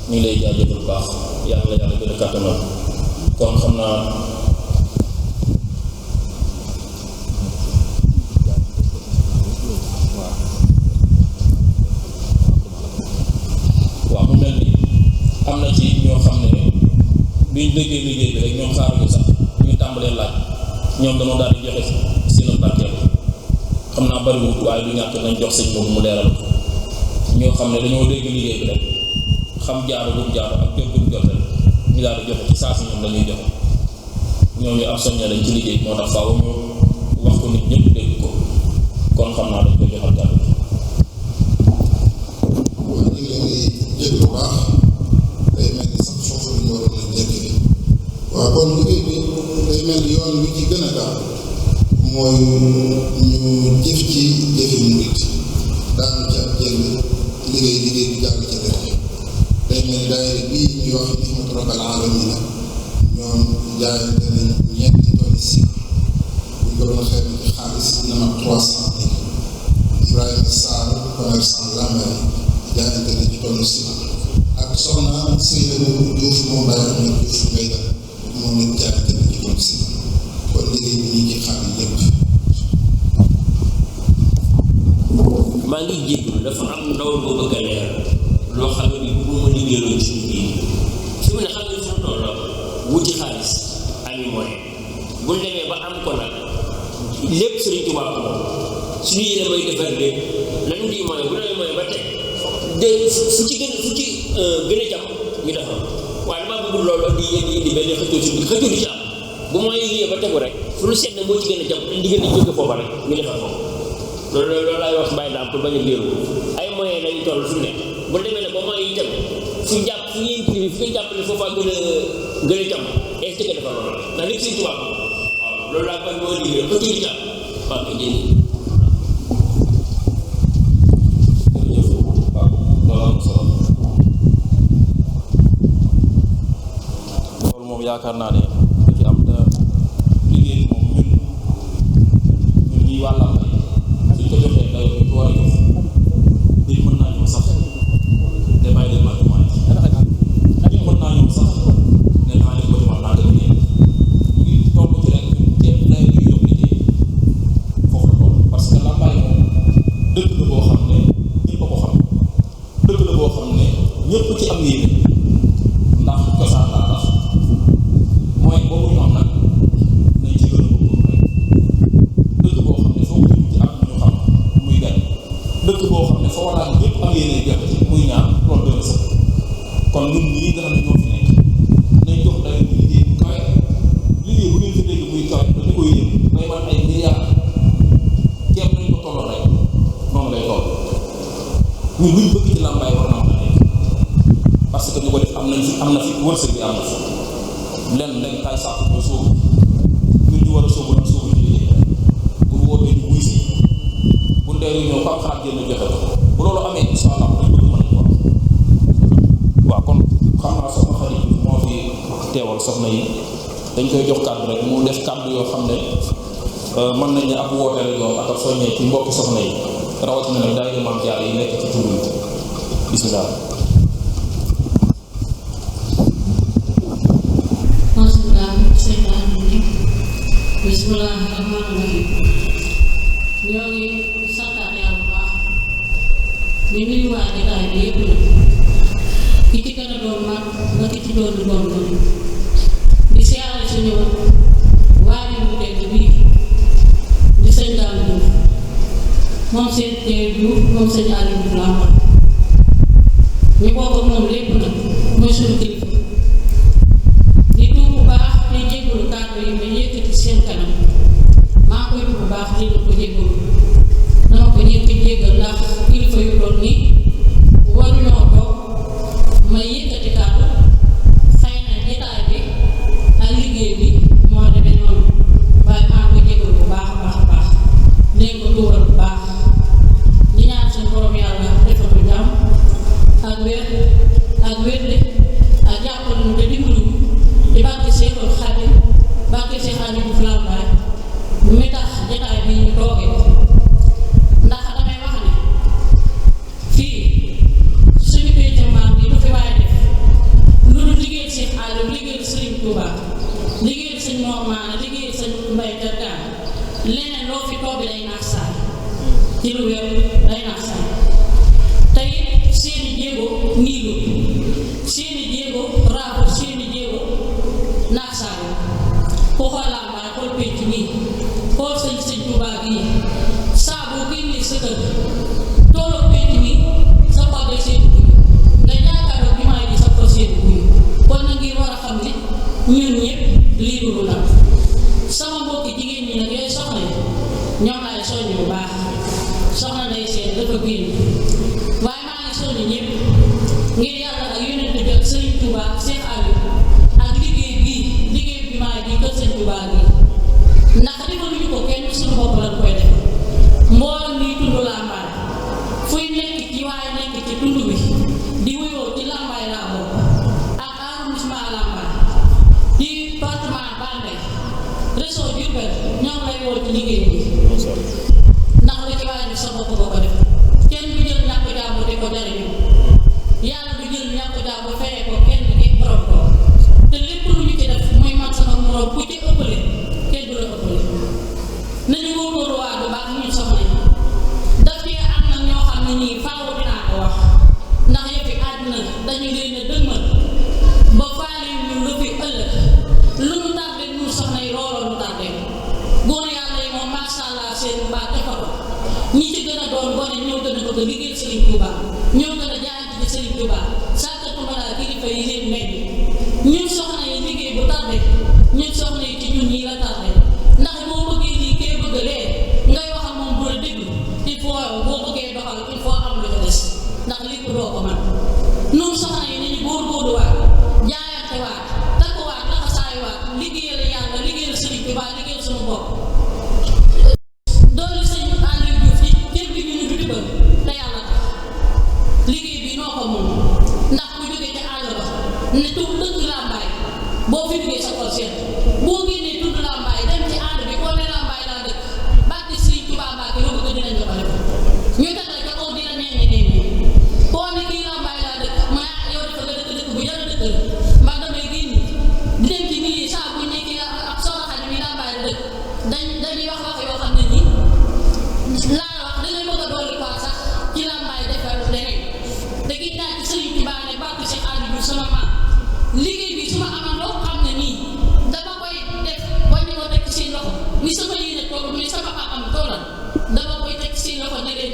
ñu ngi lay jaajëfal bu baax yàlla gën a kàttanal kon xam naa waaw mu mel ni am na ci ñoo xam ne biñ déggee liggéey bi rek ñoom xaaruñu sax ñu tàmbalee laaj ñoom dañoo daal di joxe seen barkeel xam naa bariwut waaye du ñàkk nañ jox sëñ boobu mu leeral ñoo xam ne dañoo dégg liggéey bi rek xam jaaru bu jaaru ak jot bu jot rek ñu daal di joxe ci saa si ñoom lañuy joxe ñooñu ab soññe lañ ci liggéey moo tax faaw ñu wax ko nit ñëpp dégg ko kon xam naa dañ koy joxal kàddu gi. waaw ñu ngi leen di jégg bu baax day mel ni sax foofu la ñu waroon a njëkkee waaw kon liggéey bi day mel ni yoon wi ci gën a gaaw mooy ñu jëf ci jëfi murit daanu ci ab jël liggéey bi jàll ci dëkk day mel ni daayira bii ñuy wax Himmat Rabbil Aalamiin ñoom jaayante nañ ñetti tonnes si buñ ko doon xeeb ci xaalis dina mat 300 000 Ibrahima Sarr commerçant Lambaye jaayante nañ ci tonne si ak soxna Seydou Diouf moom Baye Ahmed Diouf ngay def moom it jaayante nañ ci tonne si kon liggéey bi ñu ngi xam lépp. maa ngi jéggalu dafa am ndaw boo bëgg a leer loo xam ne ni bu ma liggéeyaloon ci biir fi mu ne xam ne fu mu toll wuti xaalis ami moyen bu ñu demee ba am ko nag lépp Sëriñ Tuubaa ko suñu yéene mooy defar lépp nañu di mooy bu demee mooy ba teg de fu ci gën a jàpp ñu defar waaye damaa bëggul loolu di indi benn xëccoo di ci am bu mooy yéene ba tegu rek fu ñu seet ne moo ci gën a jàpp dañ di gën a jóge foofa rek ñu defar ko loolu laay wax bàyyi daam pour bañ a léeru ay moyens lañu toll fu ne bu demee ne ba moyens yi dem fu jàpp fu ngeen kii bi fu ngeen jàpp ne foofaa gën a jàpp est ce que defar loolu ndax lépp Sëriñ Tuubaa waaw loolu laa bañ moo liggéey ba tuuti jàpp waaw kay jërëjëf loolu moom yaakaar naa ne da ci am te liggéey bi moom ñun ñuy wàllam suñ ko joxee dayo bi ko war a jox nit mën naa ñëw sax ne bàyyi leen bâtiment yi nit mën naa ñëw sax ne naa leen bâtiment naa def liggéey ñu ngi toll ci rek ñun ceeb dayo bi jox liggéey foofu la toll parce que Lambaye moom dëkk la boo xam ne ñëpp a ko xam dëkk la boo xam ne ñëpp ci am yéene ndax cosaan laa tax mooy boobu ñu am nag nañ ci gën a bëgg rek dëkk boo xam ne foo ko ci am ñu xam muy gan dëkk boo xam ne foo war a ñëpp am yéene joxe ci muy ñaar loolu doon sax kon ñun ñii nga xam ne ñoo fi nekk nañ jox dayo bu liggéey bu kawe liggéey bu ngeen fi dégg muy kawe dañu koy yëm day man ay milliards ceeb nañ ko tolloo rek noonu lay toll ñun luñ bëgg ci Lambaye war naa mën a nekk parce que ñu ko def am na fi wërsëg bi am na fi lenn dañ tay sàkk ko sóobu ñun ñu war a sóobu nag sóobu ci liggéey bu wootee ñu wuy si bu ndeeru ñëw xam xaat génn joxe ko bu loolu amee incha allah dañ bëgg mën ko waaw kon xam naa soxna xarit moo fi teewal soxna yi dañ koy jox kàddu rek mu def kàddu yoo xam ne mën nañ ne ab woote rek yoon ak ab soññee ci mbokki soxna yi rawatina nag daay Maam Jaara yi nekk ci tund bismillah bismillahirrahmanirrahim ñoo ngi santaat yàlla bu baax di nuyu waa jotaay bi yëpp la ki ci gën a doon mag ba ki ci doon doon di siyaare suñu waa mu tedd bii di sëñ Daam Diouf moom seen teew Diouf moom sëñ Aliou Diouf laa moom ñu bokk moom lépp nag mooy suñu kilifa di tuub bu baax di jégalu kàddu yi ma yëkkati seen kanam maa koy tuub bu baax di la ko jégalu dama ko ñëkk jégal ndax kilifa yu doon nii waruñoo toog ma yëkkati kàddu xëy na jotaay bi ak liggéey bi moo demee noonu waaye maa koy jégalu bu baax a baax a baax leen ko tuubal bu baax di ñaan seen borom yàlla defal ko jàmm ak wér ak wérde ak jàppal ñu te dimbali di bàkki Seexul Xaadim bàkki Seex Aliou Diouf Lambaye mi tax jotaay bi ñu toogee ndax damay wax ne fii suñu pénc maam bi lu fi waaye def lu dul liggéeyal Seex Aliou liggéeyal Sëriñ Tuuba liggéeyal Sëñ Mor Maane liggéeyal Sëñ Mbay Tergaan leneen loo fi toog day naax saay ci lu wér day naax saay tey seeni jéego niilu seeni jéego raabu seeni jéego naax saay ku xool Lambaye xool pénc nii xool Sëñ Tuuba gii saa boo génnee sa kër tooloo pénc mi sa xol day seen guy nga jaakaaroo bi may di sa xol seen guy kon na ngir war a xam ne ñun ñëpp lii dugg nag sama mbokki jigéen ñi nag yooyu soxna yi ñoom laay soññ bu baax soxna day seen dafa génn waaye maa ngi soññ ñëpp ngir yàlla ak yonent bi ak Sëriñ Tuuba Seex Aliou ak liggéey bi maay bi kër Sëñ Tuuba gi ndax defaluñu ko kenn suñu bopp lañ koy def mboolem ñuy tund Lambaye fuy nekk ci waaye nekk ci tund bi di wuyoo ci Lambaye laa bokk ak arrondissement Lambaye di département Bambey réseau Diourbel ñoom lay woo ci liggéey bi ndax la ci waaye bi sa bopp boo ko def kenn du jël ñàkk jàmbur di ko jariñu yàlla du jël ñàkk jàmbur fayee ko kenn di borom ko te lépp lu ñu ci def muy man sama moroom ku ci ëppale kenn du la ëppale nañu góorgóorlu waa bu baax ñun soxna yi daf ci am nag ñoo xam ne nii faaw dinaa ko wax ndax yëfi àddina dañu leen a dëgmal ba faale ñu lu fi ëllëg lu ñu tardé ñun soxna yi looloo ñu tardé góor yàlla yi moom macha ne ñoo gën a bëgg liggéeyal Serigne Touba ñoo gën a jaayante ci Serigne Touba sàkkatuma laa kilifa yi leen nekk ñun soxna yi liggéey bu tardé ñun soxna yi ci ñun ñii la tardé ndax boo bëggee lii kee bëgg lee ngay wax ak moom bu la déglu il faut boo bëggee doxal il faut am lu ca des ndax lépp doo ko man ñun soxna yi nañu góorgóorluwaat jaayante waat takkuwaat laxasaayuwaat liggéeyal yàlla liggéeyal Serigne Touba liggéeyal suñu bopp doolu sëñ Aliou Diouf ci cër bi ñu du dibbal te yàlla tax liggéey bi noo ko moom ndax bu jógee ca àll ba ne tudd dëkk Lambaay boo fi duggee sa xol seet boo génnee tudd Lambaay dem ci àll bi koo ne Lambaay laa dëkk bàkki Serigne Touba Mbacke yóbbu ko dinañ ko def ñu teg la ca kaw dina nee koo ne kii Lambaay laa dëkk mu ne yow dafa nga dëkk bu yàlla dëkk la mbaa damay génn di dem ci milieu saa bu nekk ak soxna xaj mi Lambaay la dëkk dañuy wax yoo xam ne nii laa wax dangay bëgg a dolli quoi sax ci Lambaay defal leneen te gis naa ci Serigne Touba ne bàkki Cheikh Aliou Diouf sama maam liggéey bi su ma amoon loo xam ne nii dama koy def wàññi ko teg ci seen loxo ni sama yéene toll ni sama am tollal dama koy teg ci seen loxo ne leen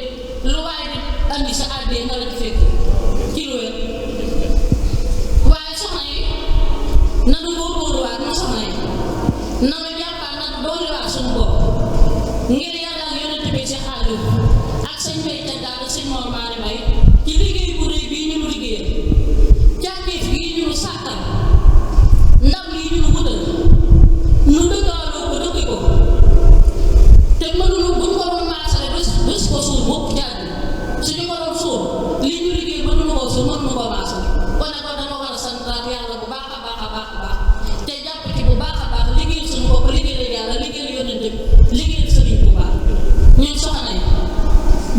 lu waaye di andi sa àddee na la ci fekk ci lu wér waaye soxna yi nanu góorgóorluwaat na soxna yi nanu jàppaat nanu dooliwaat suñu bopp ngir yàlla ak yonent bi Cheikh Aliou ak sëñ Bay Teddaal ak sëñ Mor Maane May ci liggéey bu rëy bii ñu liggéeyal càkkeef gii ñu sàkkal ndam lii ñu wutal nu dëggaaloo ko dëgg ko te mënuñu buñ ko doon maasale bés ko suur bokk jàdd suñu ko doon suur lii ñu liggéey mënuñu ko suur mënuñu ko maasale kon nag dama war a santaat yàlla bu baax a baax a baax a baax te jàpp ci bu baax a baax liggéeyal suñu bopp liggéeyal yàlla liggéeyal yonent bi liggéeyal Serigne Touba ñun soxna yi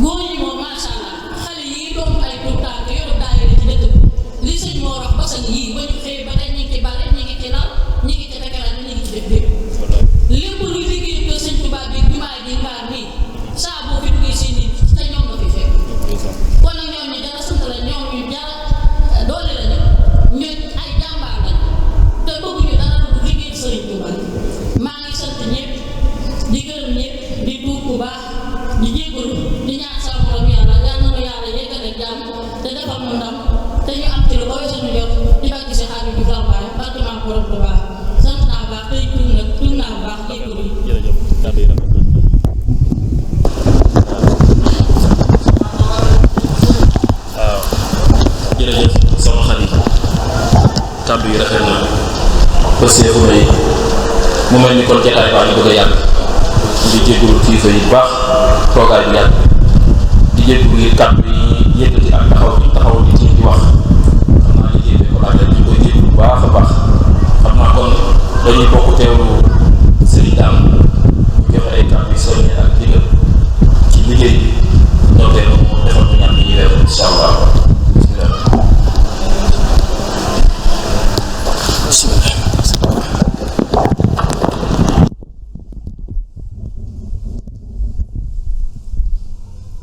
góor ñi moom macha allah xale yi doon ay tuut tànk yoru daayira ci dëkk li sëñ moo wax basan yii ba ñu xëyee ba tey ñu ngi ci bale ñu ngi ci lal ñu ngi ci tekkalaat ñu ngi ci def lépp lépp luy liggéey ko sëñ Touba bi jumaa ji mbaar nii saa boo fi duggee seen nit te ñoom nga fi fekk kon nag ñoom ñu dara sant la ñoom ñu dara doole lañu ñu ay jàmbaar lañ te bëgguñu dara lu liggéey Sëriñ Touba maa ngi sant ñëpp di gërëm ñëpp di tuub bu baax di jégalu di ñaan sa borom yàlla yal na yàlla yeggale jàmm te defal mu ndam te ñu am ci lu koy suñu jot di bàkki si xaar bi Lambaay barke maam borom bu baax sant naa baax tey tuub naa bu baax jégalu jërëjëf kàddu yi rafet na. waaw jërëjëf sama xarit kàddu yi rafet na pësee fu may mu mel ni kon jataay baa ngi bëgg a yàgg di jégalu kilifa yi bu baax toogaay bu yàgg di jégalu ngir kàddu yi yëkkati ak taxaw di ci di wax xam naa li jébbee ko laajal ñu koy jégalu bu baax a baax xam naa kon dañuy bokk teewlu Serigne Dame mu joxe ay kàddu yu soññe ak digal ci liggéey bi nootee mu defal ñu ñaan ñuy def incha allah bismillah.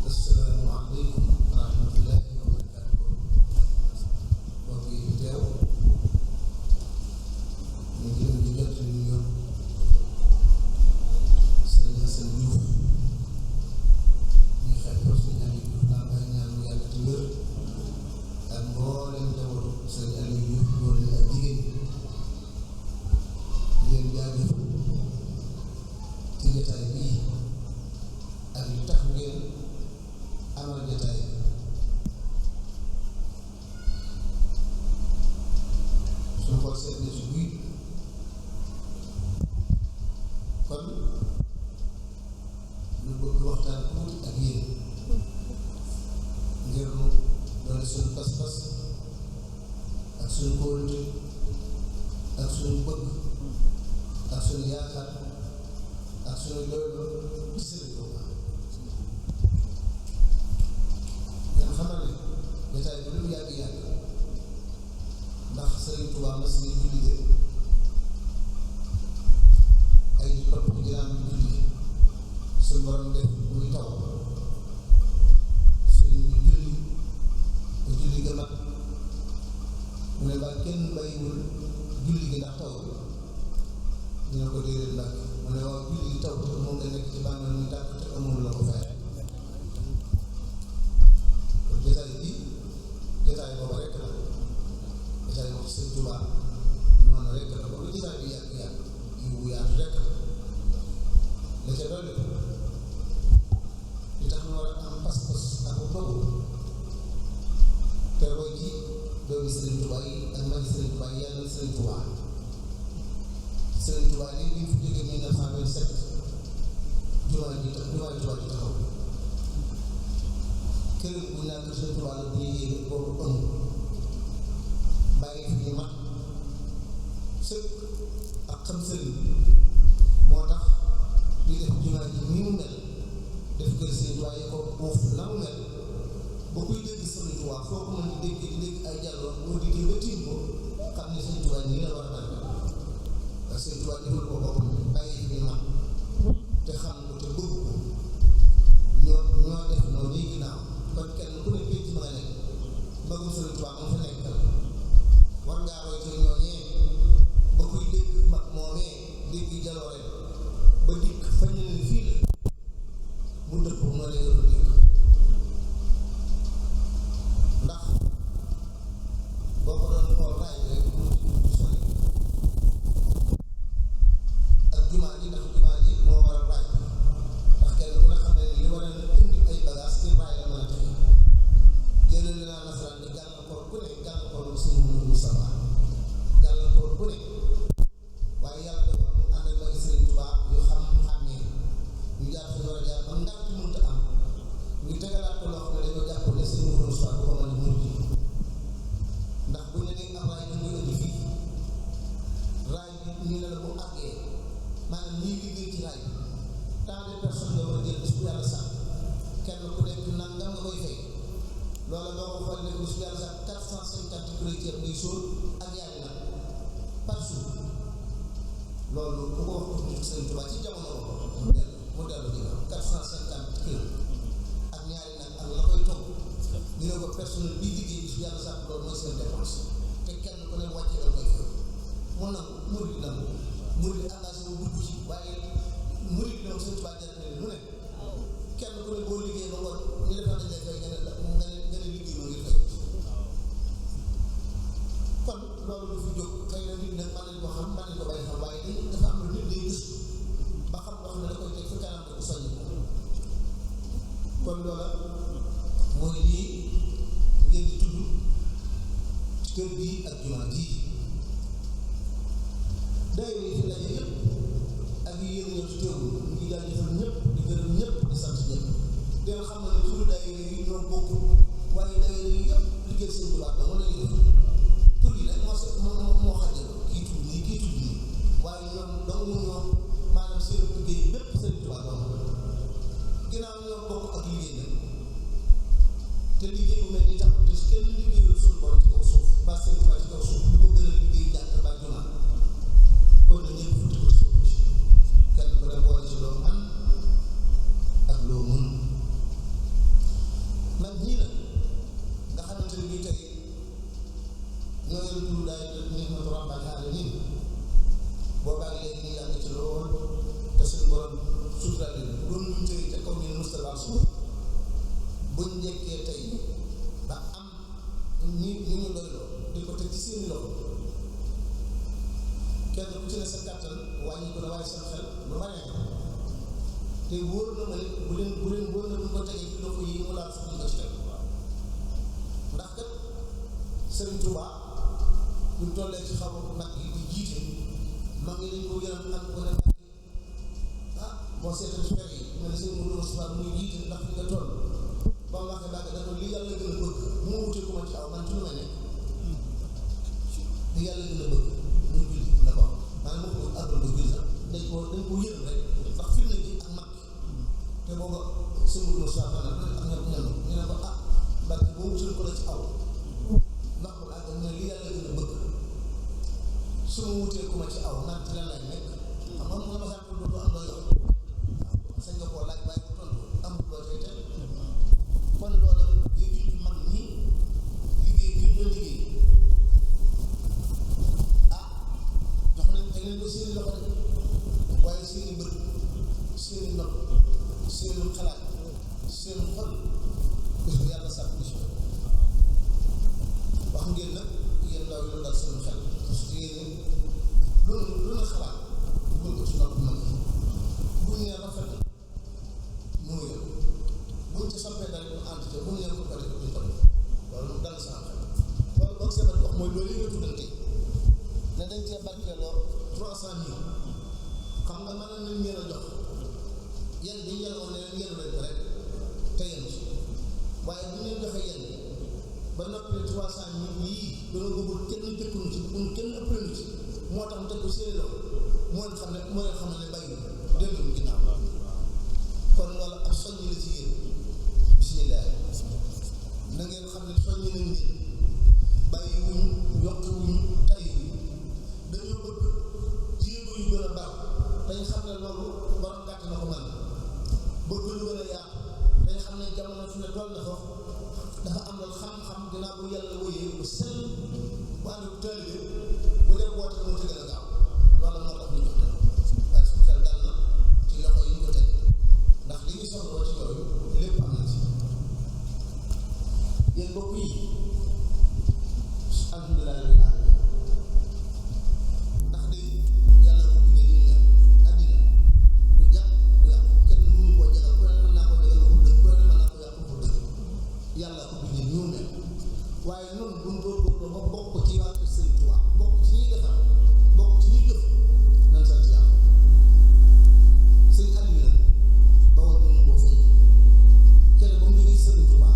asalaamaaleykum wa rahmatullahi wa barakaatuh. mbokk yi fi teew ñu ngi leen di jot li ñu yor sëñ Hassan Diouf ñu xeet ko sëñ Aliou Diouf naa bàyyi ñaan mu yàgg ci wér ak mboolem njabootu sëñ Aliou Diouf góor ñi ak jigéen ñi leen jaajëfal ci jotaay bii ak li tax ngeen amal jotaay suñu xool seet na si buy kon ñu bëgg waxtaan tuuti ak yéen ngir nu doole suñu pas-pas ak suñu kóolute ak suñu bëgg ak suñu yaakaar ak suñu doylu ci Sëriñ Tuuba ngeen xamal ne jotaay bi lu mu yàgg-yàgg ndax Sëriñ Tuuba mas ni julli de ay di topp ci ginnaaw bi julli suñu borom def muy taw sëriñ bi julli ba julli ga mat mu ne mbaa kenn bàyyiwul julli gi ndax taw ñu ne ko déedéet nag mu ne waaw julli gi taw te moo nga nekk ci bàmmeel muy tàkk te amul la ko fay te roy ci doomi Sëriñ Tuubaa yi ak magi Sëriñ Tuubaa yi yàlla Sëriñ Tuubaa li ñu fi jógee 1927 jumaa ji Tuubaa ji taxaw kër bu ñu naan Sëriñ Tuubaa la bu ñuy yéege boobu amul bàyyi fi ñu mat sëkk ak xam sëriñ moo tax ñu def jumaa ji ni mu mel def kër Sëriñ Tuubaa yi ko uuf la mu mel ba kuy dégg Sëriñ Tuubaa foo ko mën di dégg ay jàlloon boo diggee ba tiim ko xam ne Sëriñ Tuubaa nii la war a mel parce que Sëriñ Tuubaa defal ko boppam bàyyi fi ñu mat te xam ko te bëgg ko ñoo def noonu nii ginnaaw kon kenn ku ne pénc ma nga nekk bëggum Sëriñ Tuubaa moo fa nekkal war ngaa roy ci ñooñee ba kuy dégg mag moomee dégg jaloore ba dikk fañ ne ni fii la mu dëpp moo leen war a dégg ndax boo ko doon xool raay rek mu sori ak jumaa ji ndax jumaa ji moo war a raay ndax kenn ku ne xam ne li war a indi ay bagage ci raay la mën a tege jëlee li naa nasaraan bi gàllankoor ku ne gàllankoor bu suñu mënu Mustafa gàllankoor ku ne waaye yàlla dogal mu ànd ak magi Sëriñ Tuubaa yu xam-xàmmee ñu jaar fi war a jaar ba ngànt mënta am ñu tegalaat ko loo xam ne dañoo jàpp ne suñu mënu Mustafa bu ko mën a mënu ji ndax bu ñu nee am raay dañuy indi fii raay bi ñu ne la bu àggee maanaam ñiy liggéey ci raay bi tant de personnes nga war a jël bis bu yàlla sax kenn ku nekk nangam nga koy fay loola boo ko xool ne bis bu yàlla sax 450 kilos ceeb ngay sóor ak yaari nag par jour loolu bu ko wax ko nit Sëriñ Tuubaa ci jamono mu dellu ginnaaw 450 kilos ak ñaari nag ak la koy togg ñu ne ko personnel bi liggéey bis bu yàlla sax loolu mooy seen dépense te kenn ku ne wàcce la koy fay mu nangu murid nangu murid engagé wu dugg ci waaye murid ñoom Sëriñ Tuubaa jar na lu ne kenn ku ne boo liggéey ba ngoon ñu defal dañ lay fay nga ne liggéey ma ngir fay kon loolu du fi jóg xëy na nit nag mën nañ ko xam mën nañ ko bàyyi xam waaye dafa am lu nit day gis ba xam loo xam ne da koy teg fi kanam te du soññ kon loola mooy lii ngeen di tudd ci kër bii ak jumaa ji day yi fi daje yëpp ak yi yéen ñëw ci teewul ñu ngi jaajëfal ñëpp di gërëm ñëpp di sant ñëpp dina xam ne turu daayira yi ñoo bokk waaye daayira yi yëpp liggéey Sëriñ Tuubaa ba mën nañu def tur yi nag moo xajal kii tudd nii waaye ñoom dong ñoom maanaam seen liggéey bépp Sëriñ Tuubaa dong ginnaaw ñoo bokk ak liggéey nag te liggéey bu mel ni tax te kenn liggéeyul suñu borom ci kaw suuf ba Sëriñ Tuubaa ci kaw suuf lu ko gën a liggéey jàkk ba jumaa kon nag ñëpp futti ko ci kenn ku ne boole ci loo man ak loo mën nag ñii nag nga xamante ne bii tey ñoo leen tudd daay nit ma rabbil aalamiin boobaag léegi ñu yàgg ci lool te suñu borom sutural leen doon luñ tëri te kaw ñu Mustafa suuf buñ njëkkee tey ba am ñu doyloo di ko teg ci seeni loxo kenn ku ci ne sa kàttan wàññi ko la waaye seen xel lu bari te wóor na ma ne bu leen wóor na bu ko tegee ci loxo yi mu laal sax ñu ko ci teg ndax kat Sëriñ Tuubaa bu tollee ci xaw nag yi di jiite mag yi dañ ko yëram nag ko ne boo seetal ci fer yi mu ne sëñ Modou Moustapha muy jiite ndax li nga toll ba mu waxee bàgg dafa li yàlla gën a bëgg mu wutee ko ma ci aw man ci lu may nekk li yàlla gën a bëgg muy julli la ko maanaam moo ko àggal ko julli sax dañ ko yërëm rek ndax fi na ji ak mag te booba sëñ Modou Moustapha nag ak ñoom ñu ne ko mbàkk boo wutal ko la ci aw ndax mu àggal mu ne li yàlla gën a bëgg su ma wutee ko ma ci aw nag ci lan lay nekk xam nga mu ne ma sax du am loo yor sañ nga koo laaj waaye bu tontu am loo cay teg kon loolu day junj mag ñi liggéey bi ñu doon liggéey jox nañ teg nañ ko seeni loxo de waaye seeni bët seeni nopp seeni xalaat seeni xol bis bu yàlla sàkk bis wax ngeen nag yéen ndaw yi dal seen xel parce que yéen lu na xalaat buñ ko ci nopp mag yi buñ ne rafet mu ngi buñ ci soppee dara ñu ànd te buñ ne ko pare duñ ko loolu dal sama xel dañ cee barkeeloo 300.000 xam nga mën nañ leen a jox yéen bi ñu yenoon ne leen yenu leen ko rek te yenu ci waaye bu ñu leen joxee yéen ba noppi 300.000 yii dana bëggul kenn jëkkunu ci bëggul kenn ëppalenu ci moo tax mu teg ko seeni loxo moo leen xam ne bàyyi dellu ginnaaw kon loolu ab soññi la ci yéen bismillah na ngeen xam ne soññi nañ leen bàyyi wuñu yokk wuñu tay dañoo bëgg jéego yu gën a baax dañ xam ne loolu borom gàtt na ko man bëgg lu gën a yaatu dañ xam ne jamono fi ne toll na foofu dafa am na xam-xam dinaa bu yàlla wóyee bu sell bu ànd bu taalibe bu dee woote moo ci gën a gaaw loolu moo tax ñu jox leen waaye suñu xel dal na ci loxo yi ñu ko teg ndax li ñu soxla ci yooyu lépp am na ci yéen mbokk yi alhamdulilah rabbil alamin ndax de yàlla bu bindee li ñu ne àddina du jàpp du yàqu kenn mënu koo jagal ku ne mën naa ko jagal ko dëgg ku ne mën naa ko yàqu ko dëgg yàlla ko bindee ñu ne waaye noonu bu ñu góorgóorloo ba bokk ci waa kër Sëriñ Tuubaa bokk ci ñuy defar bokk ci ñuy jëf nan sant yàlla sëñ Aliou nag ba woon mënu koo fay kenn ba mu jógee Sëriñ Tuubaa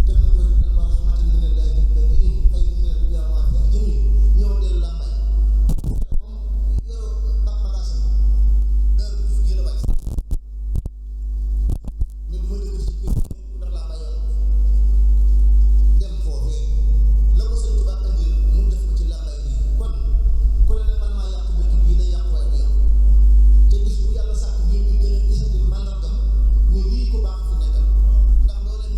te na ko dan war xamante ne day ba di ay ne yaa fi jëmi ñëw dellu la mbay comme yoroo bagaasam daaru juf gi la bàyyi ñun ma dëkk ci kër ndax laa bàyyoon dem foofee la ko Sëriñ Tuubaa andil mu def ko ci làmbaay bi kon ku ne man maa yàq dëkk bii day yàq waaye du yàq te bis bu yàlla sàkk ngeen di gën a gisati màndargam ne lii ko baax fi nekkal ndax loo leen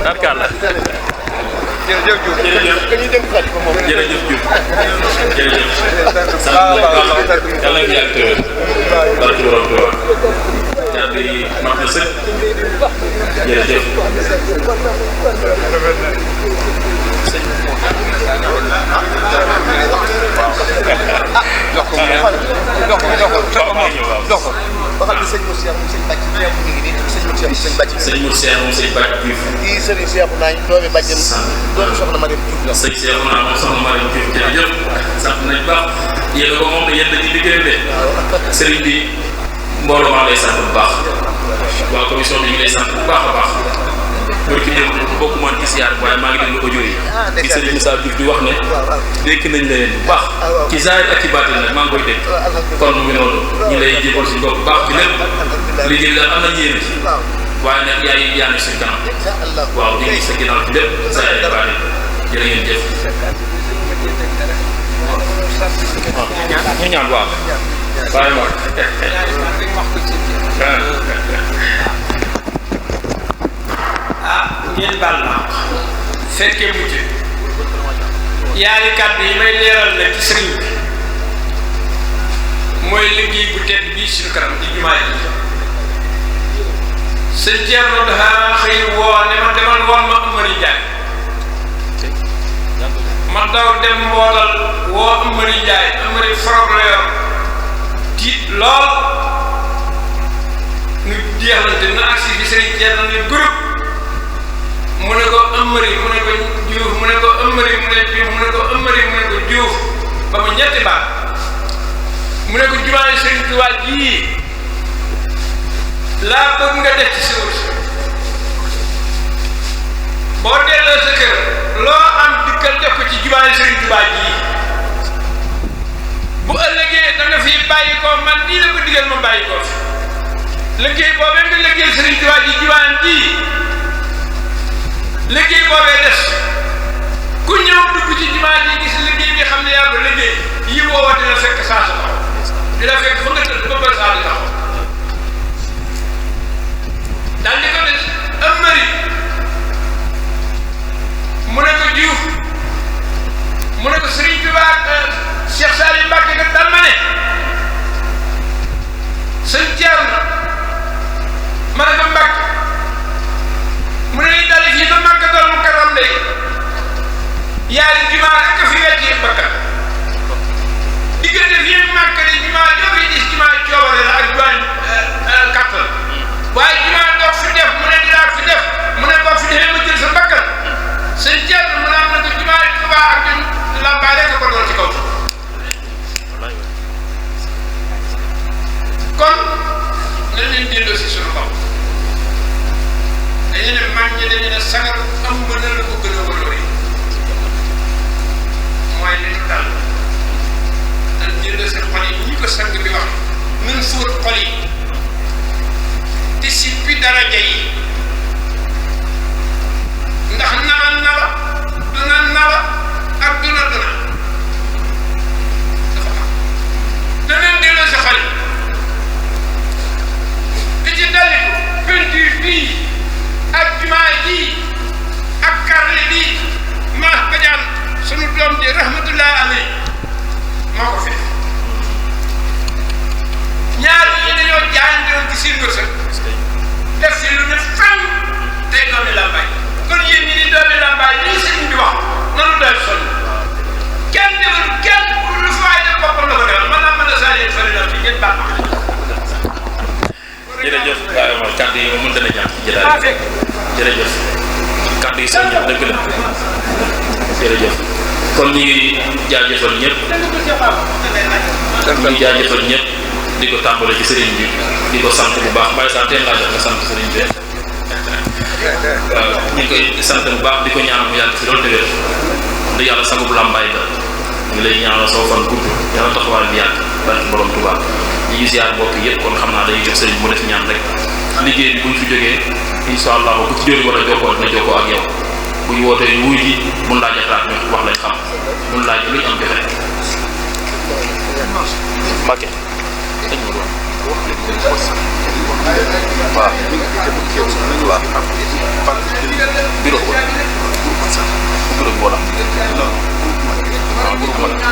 tarkalla jërëjëf Diouf jërëjëf ka ñuy dénk xarit ko moom jërëjëf Diouf jërëjëf sant yàlla ngi yàgg tëwër barki borom Tuubaa ñaata yi mat na sëkk jërëjëf jox ko waxal bi sëñ Moussa moom sëñ Bàcc mi ngi nii sëñ Moussa moom sëñ Bàcc sëñ Moussa moom sëñ Bàcc Diouf kii sëriñ Cheikh naa doomi bàjjen doomi soxna Mariam Diouf la sëñ Cheikh naa moom soxna Mariam Diouf jërëjëf sant nañ baax yéen ko moom ne yéen dañuy liggéey de sëriñ bi mbooloo maa lay sant bu baax waa commission bi ñu lay sant bu baax a baax pour ki dem bokk moon ci siyaar waaye maa ngi déglu audio yi ci sëriñ Moussa Diouf di wax ne dénk nañ leen bu baax ci zaahir ak ci baatin nag maa ngi koy dégg kon mu ngi noonu ñu lay jébal suñu bopp bu baax ci lépp liggéey daal am na yéene ci waaye nag yaa ne suñu kanam waaw ñu ngi sa ginnaaw ci lépp zaahir ak baatin jërë ngeen jëf ñu ñaan waaw bàyyi ma ngeen baal ma fekkee mujj yaari kàddu yi may leeral nag ci sëriñ bi mooy liggéey bu tedd bii suñu kanam di jumaa ji sëñ Thierno dafa xëy woo ne ma demal woon ma Amari Njaay ma daw dem mboolal woo Amari Njaay Amari forog la yor tiit lool nu jeexlante na agsi fi sëriñ Thierno ne groupe mu ne ko Amari mu ne ko Diouf mu ne ko Amari mu ne Diouf mu ne ko Amari mu ne ko Diouf ba mu ñetti baat mu ne ko jumaa yi Sëriñ Tuubaa jii laa bëgg nga def ci suuf boo delloo sa kër loo am dikkal def ko ci jumaa yi Sëriñ Tuubaa jii bu ëllëgee da nga fi bàyyi ko man nii la ko digal ma bàyyi ko fi liggéey boobee nga liggéey Sëriñ Tuubaa ji jumaa ji liggéey boobee des ku ñëw dugg ci jumaa ji gis liggéey bi xam ne yaa ko liggéey yi woowa dina fekk saa sa taxaw dina fekk fa nga tëdd ba ba saa di taxaw daal di ko des Amari mu ne ko Diouf mu ne ko Sëriñ Tuubaa Cheikh Saliou Mbacké kat dal ma ne sëñ Thierno ma ne ko Mbacké mu ne ni dali fii ba Makkatal Mukarram day yaari jumaa rek a fi wecci bakkan diggante fii Makka di jumaa joo fi gis jumaa coobare la ak jumaa kàttan waaye jumaa doog fi def mu ne dinaa fi def mu ne boo fi defee ma jël sa bakkan sëñ Thierno mu ne am na ko jumaa Tuubaa ak Lambaay rek a ko doon ci kaw kon nga leen delloo si suñu kaw dañu ne mag ñi dañu ne sagar am mën na la ko gën a wóoree mooy li ñu dal dañ delloo seen xol yi ñi ko sang bi wax nun fóot xol yi te si bi daraja yi ndax nara nara duna nara ak duna dafa am daneen delloo si xol yi te ci daliku peinture bii ak jumaa ji ak carré bii maax bajaan sunu doom ji rahmatullah alayhi moo ko fi ñaar ñi dañoo jaayantewoon ci seen wërsëg def si lu ne fan tey doomi Lambaay kon yéen ñi di doomi Lambaay lii sëriñ bi wax nanu doy sonn kenn defal kenn lu faay def boppam la ko defal man naa mën a saa yéen fari na fi ngeen baax jërëjëf waaye moom kàddu yi moom mënta na ñàkk ci jotaay bi jërëjëf kàddu yi sëñ dëgg la jërëjëf kon ñu ngi jaajëfal ñëpp di ko tàmbale ci sëriñ bi di ko sant bu baax bàyyi saa teen laa jox nga sant sëriñ bi waaw ñu ngi koy sant bu baax di ko ñaanal mu yàgg fi loolu te wér di yàlla sagub Lambaay ga ñu lay ñaanal soo fan gudd yàlla taxawaay bi yàgg barki borom Tuubaa ñu ngi ziar mbokk yëpp kon xam naa dañuy jox sëriñ mu def ñaan rek liggéey bi buñ fi jógee insha allah ku ci jóri war a jokkoo dina jokkoo ak yow buñ wootee ñu wuy ji mun laaj xalaat ñu wax lañ xam mun laaj luñ am joxe rek Mbàkke waaw mi ngi ci képp nañu wax par bureau ko bureau bi wala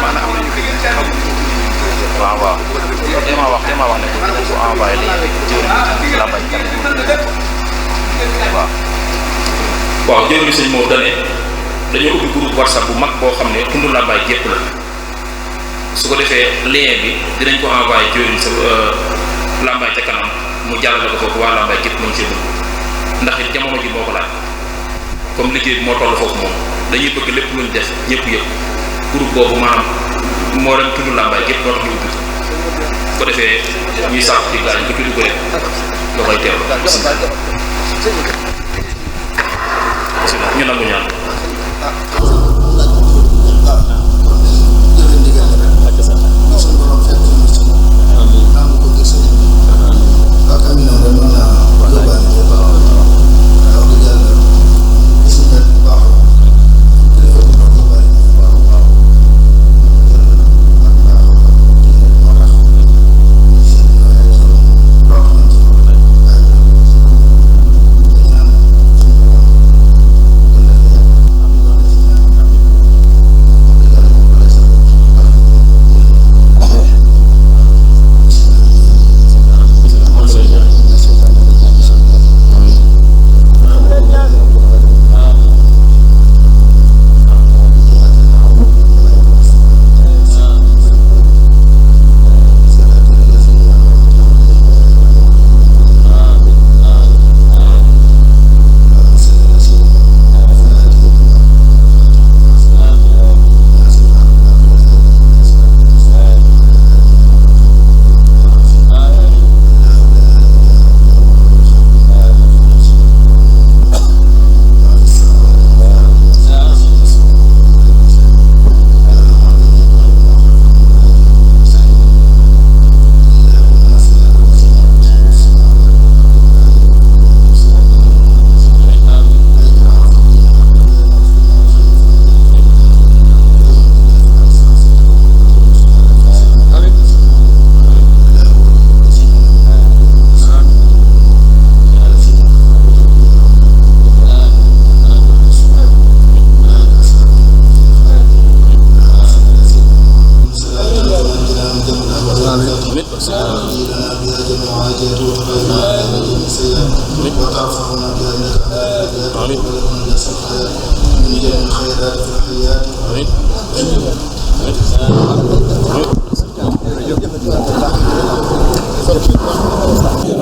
maanaam am nañu fi waaw waaw dama wax ne ko envoyé li jëwriñ la bañ waaw jëwriñ sëñ moo dane dañoo ubbi groupe WhatsApp bu mag boo xam ne tund Lambaye gépp la su ko defee lien bi dinañ ko envoyé jëwriñ sa Lambaye ca kanam mu jàllale ko foofu waa Lambaye gépp mën cee dugg ndax it jamono ji moo ko laaj comme liggéey bi moo toll foofu moom dañuy bëgg lépp luñ def ñëpp yëpp groupe boobu maanaam moo dem tund Lambaye gépp moo tax ñu ubbi ko defee ñuy sàpp ci gaañ ko ci dugg rek nga koy teewlu ñu nangu ñaan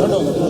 Amin.